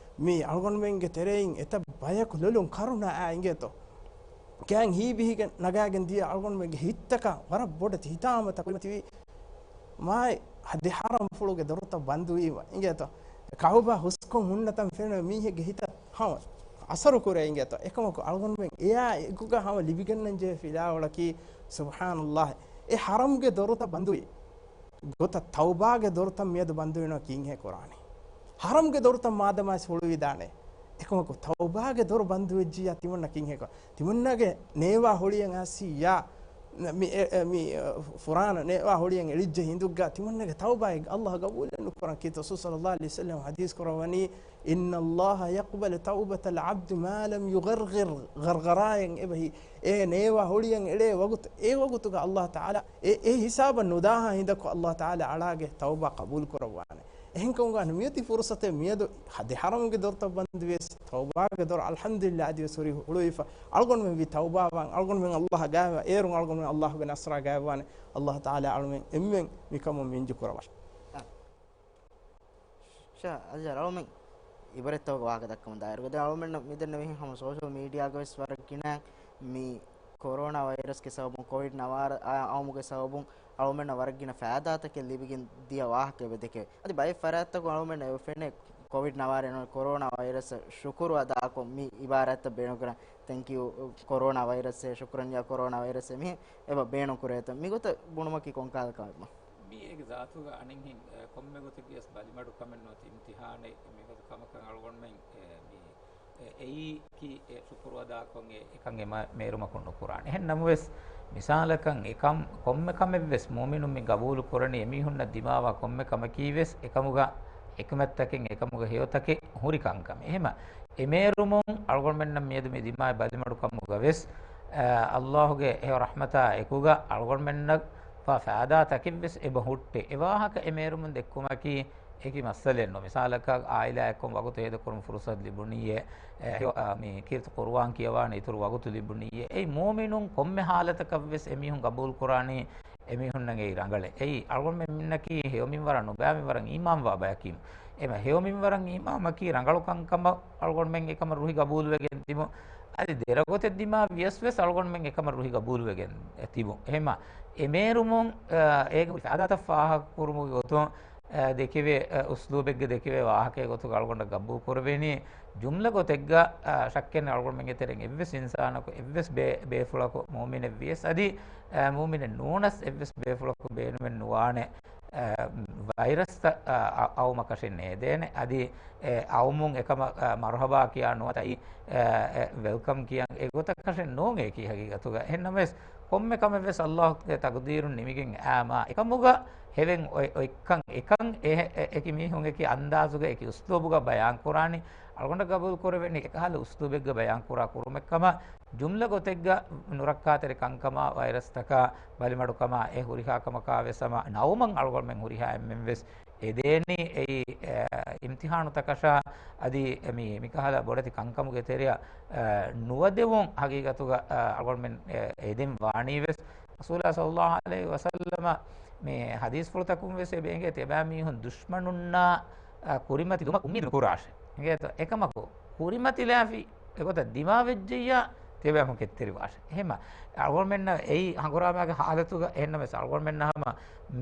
މި އަޅުގަނޑުމެންގެ ތެރެއިން އެތައް ބަޔަކު ލޮލުން ކަރުނައާ އިނގޭތޯ. ކައިން ހީބިހިގެން ނަގާގެން ދިޔަ އަޅުގަނޑުމެންގެ ހިތްތަކަށް ވަރަށް ބޮޑެތި ހިތާމަތައް ކުރިމަތިވީ. މާތް ދެ ޙަރަމްފުޅުގެ ދޮރުތައް ބަންދުވީމަ އިނގޭތޯ. ކަޢުބާ ހުސްކޮށް ހުންނަ ތަން ފެނުނު މީހެއްގެ ހިތަށް ހަމަ އަސަރު ކުރޭ އިނގޭތޯ. އެކަމަކު އަޅުގަނޑުމެން އެއާ އެކުގަ ހަމަ ލިބިގަންނަން ޖެހޭ ފިލާވަޅަކީ ސުބްޙާނަﷲ. އެ ޙަރަމްގެ ދޮރުތައް ބަންދުވީ. ގޮތަށް ތައުބާގެ ދޮރުތައް މިއަދު ބަންދުވީނަމަ ކީއްހޭ ކުރާނީ؟ ޙަރަމްގެ ދޮރުތައް މާދަމާ ވެސް ހުޅުވިދާނެ. އެކަމަކު ތައުބާގެ ދޮރު ބަންދުވެއްޖިއްޔާ ތިމަންނަ ކީއްހޭ ކުރާ؟ ތިމަންނަގެ ނޭވާ ހޮޅިއަށް އައިސިއްޔާ މި، އެ، އެ، މި، އަ، ފުރާނަ ނޭވާ ހުޅިއަން އެޅިއްޖެ ހިނދުގަ ތިމަންނަގެ ތައުބާއެއް ﷲ ގަބޫލެއް ނުކުރަން. ކީރިތި ރަސޫލު ޞައްލައްލާހު ޢަލައިހި ވަސައްލަމަ ޙަދީޘް ކުރައްވަނީ، إن الله يقبل توبة العبد ما لم يغرغر. ޣަރްޣަރާއެއް އެބަހި، އެ ނޭވާ ހުޅިއަން އެޅޭ ވަގުތު، އެ ވަގުތުގަ ﷲ ތަޢާލާ އެ، އެ ހިސާބަށް ނުދާހާ ހިނދަކު ﷲ ތަޢާލާ އަޅާގެ ތައުބާ ޤަބޫލު ކުރައްވާނެ. އެހެންކަމުގަ މިއޮތީ ފުރުޞަތެއް މިއަދު ހަ-، ދެ ޙަރަމުގެ ދޮރުތައް ބަންދުވިޔަސް، ތައުބާގެ ދޮރު އަލްޙަމްދުލިއްލާހް އަދިވެސް ހުރި ހުޅުވިފަ. އަޅުގަނޑުމެން ވީ ތައުބާވާން، އަޅުގަނޑުމެން ﷲ ގާތްވާ، އޭރުން އަޅުގަނޑުމެން ﷲ ގެ ނަޞްރާ ގާތްވާނެ. ﷲ ތަޢާލާ އަޅުމެން އެންމެން މިކަމުން މިންޖު ކުރައްވާށި. ޝާ، އަލްޖާ، އަޅުމެން އިބަރަތްތަކުގެ ވާހަކަ ދައްކަމުން ދާއިރުގަ ދެން އަޅުމެންނަށް މިދެންނެވިހެން ހަމަ ސޯޝަލް މީޑިއާގަވެސް ވަރަށް ގިނަ މި ކޮރޯނާ ވައިރަސްގެ ސަބަބުން، ކޮވިޑް ނަވާރަ-، އާ، އައުމުގެ ސަބަބުން އަޅުމެންނަށް ވަރަށް ގިނަ ފައިދާތަކެއް ލިބިގެން ދިޔަ ވާހަކަ އެބަ ދެކެވޭ. އަދި ބައެއް ފަރާތްތަކުން އަޅުމެންނަށް އެބަ ފެނޭ ކޮވިޑް ނަވާރަ ނޫން ކޮރޯނާ ވައިރަސް ޝުކުރު އަދާކޮށް މި އިބާރާތްތައް ބޭނުންކުރަން. ތެންކް ޔޫ ކޮރޯނާ ވައިރަސްއޭ، ޝުކްރަން ޔާ ކޮރޯނާ ވައިރަސްއޭ، މިހެން އެބަ ބޭނުން ކުރޭތަ؟ މިގޮތަށް ބުނުމަކީ ކޮންކަހަލަ ކަމެއް؟ މީ އޭގެ ޒާތުގަ އަނެއްހެން، އެ، ކޮންމެ ގޮތެއްގެވެސް ބަލިމަޑުކަމެއް ނުވަތަ އިމްތިޙާނެއް މިގޮތަށް ކަމަކަށް އަޅުގަނޑުމެން، އެ، މި، އެ، އެއީކީ، އެ، ޝުކުރު އަދާކޮށް އެ، އެކަން އެ މަ-، މޭރުމަކުން ނުކުރާނެ. އެހެން ނަމަވެސް، މިސާލަކަށް އެކަން ކޮންމެ ކަމެއްވެސް މުއުމިނުން މި ގަބޫލު ކުރަނީ އެމީހުންނަށް ދިމާވާ ކޮންމެ ކަމަކީވެސް އެކަމުގަ ޙިކުމަތްތަކެއް، އެކަމުގަ ހެޔޮތަކެއް ހުރި ކަންކަމެއް. އެހެމަ އެމޭރުމުން އަޅުގަނޑުމެންނަށް މިއަދު މި ދިމާވި ބަލިމަޑުކަމުގަވެސް، އަ، ﷲ ގެ ހެޔޮ ރަޙްމަތާ އެކުގަ އަޅުގަނޑުމެންނަށް ފަ-، ފައިދާ ތަކެއްވެސް އެބަ ހުއްޓޭ. އެ ވާހަކަ އެ މޭރުމުން ދެއްކުމަކީ އެކި މައްސަލައެއް ނޫން. މިސާލަކަށް އާއިލާއެއްކޮށް ވަގުތު ހޭދަކުރުން ފުރުޞަތު ލިބުނީއޭ، އެ، އަ، މި ކީރިތި ޤުރުއާން ކިޔަވާނެ އިތުރު ވަގުތު ލިބުނީއޭ. އެއީ މުއުމިނުން ކޮންމެ ޙާލަތަކަށްވެސް އެމީހުން ގަބޫލު ކުރާނީ އެމީހުންނަށް އެއީ ރަނގަޅޭ. އެއީ އަޅުގަނޑުމެންނަކީ ހެޔޮމިންވަރަށް ނުބައިމިންވަރަށް އީމާންވާ ބަޔަކީ. އެމަ ހެޔޮމިންވަރަށް އީމާންވަކީ ރަނގަޅު ކަންކަމަށް އަޅުގަނޑުމެން އެކަމަށް ރުހި ގަބޫލުވެގެން ތިބުން. އަދި ދެރަގޮތެއް ދިމާވިޔަސް ވެސް އަޅުގަނޑުމެން އެކަމަށް ރުހި ގަބޫލުވެގެން ތިބުން. އެހެމަ އެމޭރުމުން، އަ، އޭގެ ހުރި ފައިދާތައް ފާހަގަކުރުމުގެ ގޮތުން، އަ، ދެކެވޭ، އަ، އުސްލޫބެއްގެ ދެކެވޭ ވާހަކައެއް ގޮތުގަ އަޅުގަނޑަށް ގަބޫލު ކުރެވޭނީ، ޖުމްލަ ގޮތެއްގަ، އަ، ޝައްކެއް ނެތް އަޅުގަނޑުމެންގެ ތެރެއިން އެއްވެސް އިންސާނަކު، އެއްވެސް ބޭ-، ބޭފުޅަކު މުއުމިނެއް ވިޔަސް އަދި، އަ، މުއުމިނެއް ނޫނަސް އެއްވެސް ބޭފުޅަކު ބޭނުމެއް ނުވާނެ، އަ، ވައިރަސްތައް، އަ، އަ، އައުމަކަށެއް ނޭދޭނެ. އަދި، އެ، އައުމުން އެކަމަށް، އަ، މަރުޙަބާ ކިޔާ ނުވަތަ އެ، އެ، ވެލްކަމް ކިޔަން އެގޮތަކަށެއް ނޫން އެކީ ހަގީގަތުގަ. އެހެންނަމަވެސް، ކޮންމެ ކަމެއްވެސް ﷲ ގެ ތަޤްދީރުން ނިމިގެން އާ މާ އެކަމުގަ ހެވެން އޮތް، އޮތްކަން އެކަން އެ، އެ، އެކި މީހުން އެކި އަންދާޒުގަ އެކި އުސްލޫބުގަ ބަޔާން ކުރާނީ. އަޅުގަނޑަށް ގަބޫލު ކުރެވެނީ އެކަހަލަ އުސްލޫބެއްގަ ބަޔާން ކުރާ ކުރުމެއްކަމަށް. ޖުމްލަ ގޮތެއްގަ ނުރައްކާތެރި ކަންކަމާ، ވައިރަސްތަކާ، ބަލިމަޑުކަމާ، އެ ހުރިހާ ކަމަކާ ވެސް ހަމަ ނައުމަށް އަޅުގަނޑުމެން ހުރިހާ އެންމެން ވެސް އެދޭނީ އެއީ، އެ، އިމްތިޙާނުތަކަށާ އަދި މި، މިކަހަލަ ބޮޑެތި ކަންކަމުގެ ތެރެއަށް، އެ، ނުވަދެވުން ހަގީގަތުގަ، އެ، އަޅުގަނޑުމެން، އެ، އެދެން ވާނީ ވެސް. ރަސޫލާ ޞައްލައްލާހު ޢަލައިހި ވަސައްލަމަ މި ޙަދީޘްފުޅުތަކުން ވެސް އެބަ އެނގޭ ތިޔަބައިމީހުން ދުޝްމަނުންނާ، އެ، ކުރިމަތިލުމަށް އުއްމީދު ނުކުރާށޭ. އެނގޭތޯ؟ އެކަމަކު ކުރިމަތިލާފި އެގޮތަށް ދިމާވެއްޖެއްޔާ، ތިޔަބައިމީހުން ކެތްތެރިވާށޭ. އެހެމަ އަޅުގަނޑުމެންނަށް އެއީ ހަނގުރާމައިގެ ޙާލަތުގަ އެހެންނަމަވެސް، އަޅުގަނޑުމެންނަށް ހަމަ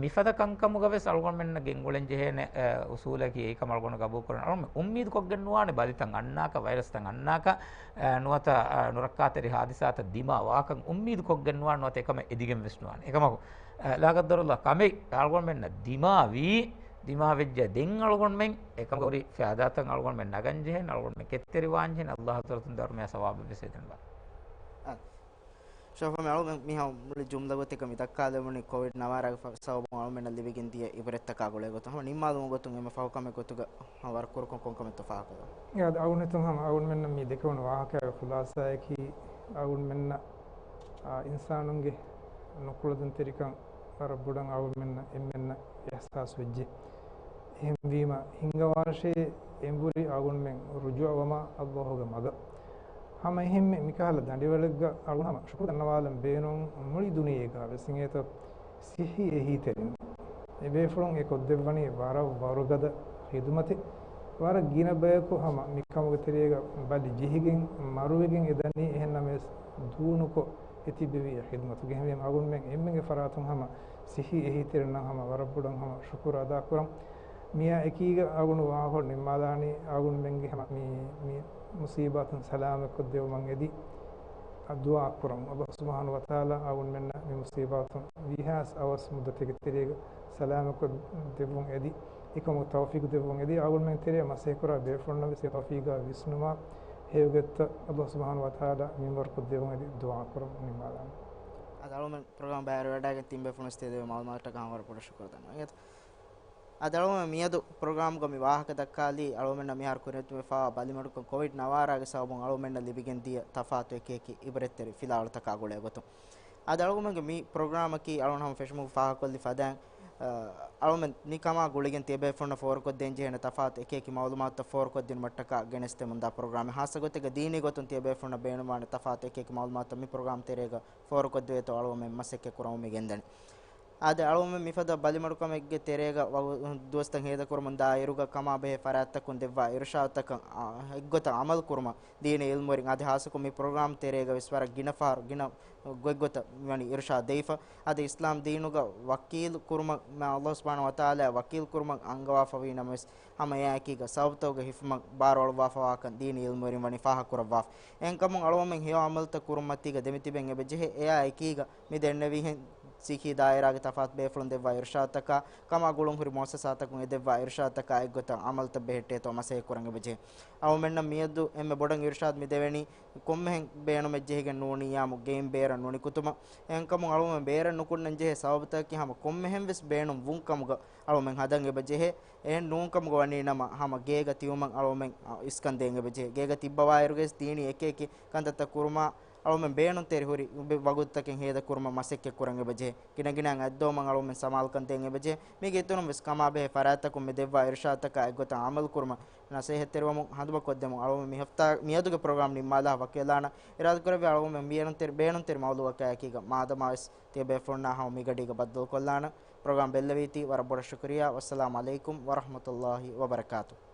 މިފަދަ ކަންކަމުގަވެސް އަޅުގަނޑުމެންނަށް ގެންގުޅެން ޖެހޭނެ، އެ، އުސޫލަކީ އެއީ ކަމަށް އަޅުގަނޑު ގަބޫލު ކުރަން. އަޅުގަނޑު އުއްމީދު ކޮށްގެން ނުވާނެ ބަލިތައް އަންނާކަށް، ވައިރަސްތައް އަންނާކަށް، އެ، ނުވަތަ، އެ، ނުރައްކާތެރި ޙާދިސާތައް ދިމާ ވާކަން އުއްމީދު ކޮށްގެން ނުވާނެ ނުވަތަ އެކަމަށް އެދިގެން ވެސް ނުވާނެ. އެކަމަކު، އެ، ލާގައްދަރުﷲ ކަމެއް އަޅުގަނޑުމެންނަށް ދިމާވީ، ދިމާވެއްޖެ ދެން އަޅުގަނޑުމެން އެކަމުގެ ހުރި ފައިދާތައް އަޅުގަނޑުމެން ނަގަން ޖެހޭނެ، އަޅުގަނޑުމެން ކެތްތެރިވާން ޖެހޭނެ، ﷲ ޙަޟްރަތުން ދަރުމަޔާ ސަވާބެއް ވެސް އެދެން ވާނެ. އާ. ޝަފާ މި އަޅުގަނޑު މިހާ މުޅި ޖުމްލަ ގޮތެއްގަ މި ދައްކާލެވުނީ ކޮވިޑް ނަވާރަގެ ފަ-، ސަބަބުން އަޅުމެންނަށް ލިބިގެން ދިޔަ އިބްރަތްތަކާ ގުޅޭ ގޮތުން. ހަމަ ނިންމާލުމުގެ ގޮތުން އެންމެ ފަހު ކަމެއް ގޮތުގަ ހަމަ ވަރަށް ކުރުކޮށް ކޮން ކަމެއްތޯ ފާހަގަކޮށްލަން. އާދެ، އަޅުގަނޑު ހަމަ އަޅުގަނޑުމެންނަށް މި ދެކެވުނު ވާހަކައިގެ ޚުލާސާއަކީ އަޅުގަނޑުމެންނަށް، އާ، އިންސާނުންގެ ނުކުޅަދުންތެރިކަން ވަރަށް ބޮޑަށް އަޅުގަނޑުމެންނަށް އެންމެންނަށް އިޙްސާސް ވެއްޖެ. އެހެންވީމަ، ހިންގަވާށޭ އެނބުރި އަޅުގަނޑުމެން ރުޖޫޢަވަމާ ﷲގެ މަގަށް. ހަމަ އެހެންމެ މިކަހަލަ ދަނޑިވަޅެއްގަ އަޅުގަނޑު ހަމަ ޝުކުރު ދަންނަވާލަން ބޭނުން މުޅި ދުނިޔޭގަ ވެސް އިނގޭތޯ. ސިއްހީ އެހީތެރިން އެބޭފުޅުން އެ ކޮށްދެއްވަނީ ވަރަށް ވަރުގަދަ ޚިދުމަތެއް. ވަރަށް ގިނަ ބަޔަކު ހަމަ މިކަމުގެ ތެރޭގަ ބަލި ޖެހިގެން މަރުވެގެން އެދަނީ، އެހެންނަމަވެސް ދޫނުކޮށް އެތިއްބެވި އެ ޚިދުމަތުގެ. އެހެންވީމަ އަޅުގަނޑުމެން އެންމެންގެ ފަރާތުން ހަމަ ސިއްހީ އެހީތެރިންނަށް ހަމަ ވަރަށް ބޮޑަށް ހަމަ ޝުކުރު އަދާކުރަން. މިއާ އެކީގަ އަޅުގަނޑު ވާހަކަ ނިންމާލާނީ އަޅުގަނޑުމެންގެ ހަމަ މި، މި މުޞީބާތުން ސަލާމަތްކޮށްދެއްވުމަށް އެދި ދުޢާ ކުރަމުން. ﷲ ސުބްޙާނަހޫ ވަތަޢާލާ އަޅުގަނޑުމެންނަށް މި މުޞީބާތުން ވީހާވެސް އަވަސް މުއްދަތެއްގެ ތެރޭގަ ސަލާމަތްކޮށްދެއްވުން އެދި، އެކަމުގެ ތައުފީޤު ދެއްވުން އެދި، އަޅުގަނޑުމެން ތެރެއަށް މަސައްކަތްކުރާ ބޭފުޅުންނަށް ވެސް އެ ތައުފީޤާ ވިސްނުމާ ހެޔޮގޮތްތައް ﷲ ސުބްޙާނަހޫ ވަތަޢާލާ މިންވަރުކޮށްދެއްވުން އެދި ދުޢާ ކުރަމުން ނިންމާލާނެ. އާދެ، އަޅުމެން ޕްރޮގްރާމް ބައިވެރިވަޑައިގެން ތިން ބޭފުޅުން ތިޔަދެވޭ މަޢުލޫމާތަކަށް ހަމަ ވަރަށް ބޮޑަށް ޝުކުރު ދަންނަވަން. އަދި އަޅުމެން މިއަދު ޕްރޮގްރާމްގަ މި ވާހަކަ ދައްކާލީ އަޅުމެންނަށް މިހާރު ކުރިމަތިވެފައިވާ ބަލިމަޑުކަން ކޮވިޑް ނަވާރާގެ ސަބަބުން އަޅުމެންނަށް ލިބިގެން ދިޔަ ތަފާތު އެކިއެކި އިބްރަތްތެރި ފިލާވަޅުތަކާ ގުޅޭ ގޮތުން. އަދި އަޅުގަނޑުމެންގެ މި ޕްރޮގްރާމަކީ އަޅުގަނޑު ހަމަ ފެށުމުގެ ފާހަގަކޮށްލި ފަދައިން، އަ، އަޅުމެން މި ކަމާ ގުޅިގެން ތިޔަބޭފުޅުންނަށް ފޯރުކޮށްދޭން ޖެހޭނެ ތަފާތު އެކިއެކި މަޢުލޫމާތުތައް ފޯރުކޮށްދިނުމަށްޓަކާ ގެނެސްދެމުންދާ ޕްރޮގްރާމެއް. ހާއްސަ ގޮތެއްގަ ދީނީ ގޮތުން ތިޔަބޭފުޅުންނަށް ބޭނުންވާނެ ތަފާތު އެކިއެކި މަޢުލޫމާތުތައް މި ޕްރޮގްރާމް ތެރޭގަ ފޯރުކޮށްދެވޭތޯ އަޅުމެން މަސައްކަތް ކުރަމުން މި ގެންދަނީ. އާދެ، އަޅުގަނޑުމެން މިފަދަ ބަލިމަޑުކަމެއްގެ ތެރޭގަ ވަގު-، ދުވަސްތައް ހޭދަކުރަމުން ދާއިރުގަ ކަމާބެހޭ ފަރާތްތަކުން ދެއްވާ އިރުޝާދުތަކަށް، އާ، އެއްގޮތަށް ޢަމަލު ކުރުމަށް ދީނީ ޢިލްމުވެރިން އަދި ހާއްސަކޮށް މި ޕްރޮގްރާމް ތެރޭގަ ވެސް ވަރަށް ގިނަ ފަހަރު ގިނަ ގޮތްގޮތަށް މިވަނީ އިރުޝާދު ދެވިފަ. އަދި އިސްލާމް ދީނުގަ ވަކީލު ކުރުމަށް، މާ ﷲ ސުބްޙާނަހޫ ވަތަޢާލާ ވަކީލު ކުރުމަށް އަންގަވާފަވީ ނަމަވެސް، ހަމަ އެއާ އެކީގަ ސަބަބުތަކުގެ ހިފުމަށް ބާރުއަޅުއްވާފަވާކަން ދީނީ ޢިލްމުވެރިން ވަނީ ފާހަގަކުރައްވާފަ. އެހެންކަމުން އަޅުގަނޑުމެން ހެޔޮ ޢަމަލުތައް ކުރުމަށް ތީގަ ދެމިތިބެން އެބަޖެހޭ. އެއާ އެކީގަ މި ދެންނެވިހެން ސިއްހީ ދާއިރާގެ ތަފާތު ބޭފުޅުން ދެއްވާ އިރުޝާދުތަކާ، ކަމާ ގުޅުންހުރި މުއައްސަސާތަކުން އެ ދެއްވާ އިރުޝާދުތަކާ އެއްގޮތަށް ޢަމަލުތައް ބެހެއްޓޭތޯ މަސައްކަތް ކުރަން އެބަޖެހޭ. އަޅުގަނޑުމެންނަށް މިއަދު އެންމެ ބޮޑަށް އިރުޝާދު މި ދެވެނީ ކޮންމެހެން ބޭނުމެއް ޖެހިގެން ނޫނިއްޔާމު ގެއިން ބޭރަށް ނުނިކުތުމަށް. އެހެންކަމުން އަޅުގަނޑުމެން ބޭރަށް ނުކުންނަން ޖެހޭ ސަބަބުތަކަކީ ހަމަ ކޮންމެހެން ވެސް ބޭނުން ވުން ކަމުގަ އަޅުގަނޑުމެން ހަދަން އެބަ ޖެހޭ. އެހެން ނޫންކަމުގަ ވަނީ ނަމަ، ހަމަ ގޭގަ ތިބުމަށް އަޅުގަނޑުމެން، އަ، އިސްކަން ދޭން އެބަ ޖެހޭ. ގޭގަ ތިއްބަވާއިރުގައި ދީނީ އެކި އެކި ކަންތައްތައް ކުރުމާ، އަޅުގަނޑުމެން ބޭނުންތެރި ހުރި ވަގުތުތަކެއް ހޭދަ ކުރުމަށް މަސައްކަތް ކުރަން އެބަޖެހޭ. ގިނަގިނައިން އަތްދޮވަމުން އަޅުގަނޑުމެން ސަމާލުކަން ދޭން އެބަޖެހޭ. މީގެ އިތުރުން ވެސް ކަމާބެހޭ ފަރާތްތަކުން މި ދެއްވާ އިރުޝާދުތަކާ އެއްގޮތަށް ޢަމަލު ކުރުމަށް ނަސޭހަތްތެރިވަމުން ހަނދުމަކޮށްދެމުން އަޅުގަނޑުމެން މި ހަފްތާ މިއަދުގެ ޕްރޮގްރާމް ނިންމާލާ ވަކިވެލާނަން. އިރާދަކުރެއްވިއްޔާ އަޅުގަނޑުމެން ބޭނުންތެރި، ބޭނުންތެރި މައުޟޫޢަކާއެކީގަ މާދަމާވެސް ތިޔަބޭފުޅުންނާ ހަމަ މިގަޑީގަ ބައްދަލުކޮށްލާނަން. ޕްރޮގްރާމް ބެއްލެވީތީ ވަރަށް ބޮޑަށް ޝުކުރިއްޔާ. ވައްސަލާމް ޢަލައިކުމް ވަރަޙްމަތުﷲ ވަބަރަކާތުހު.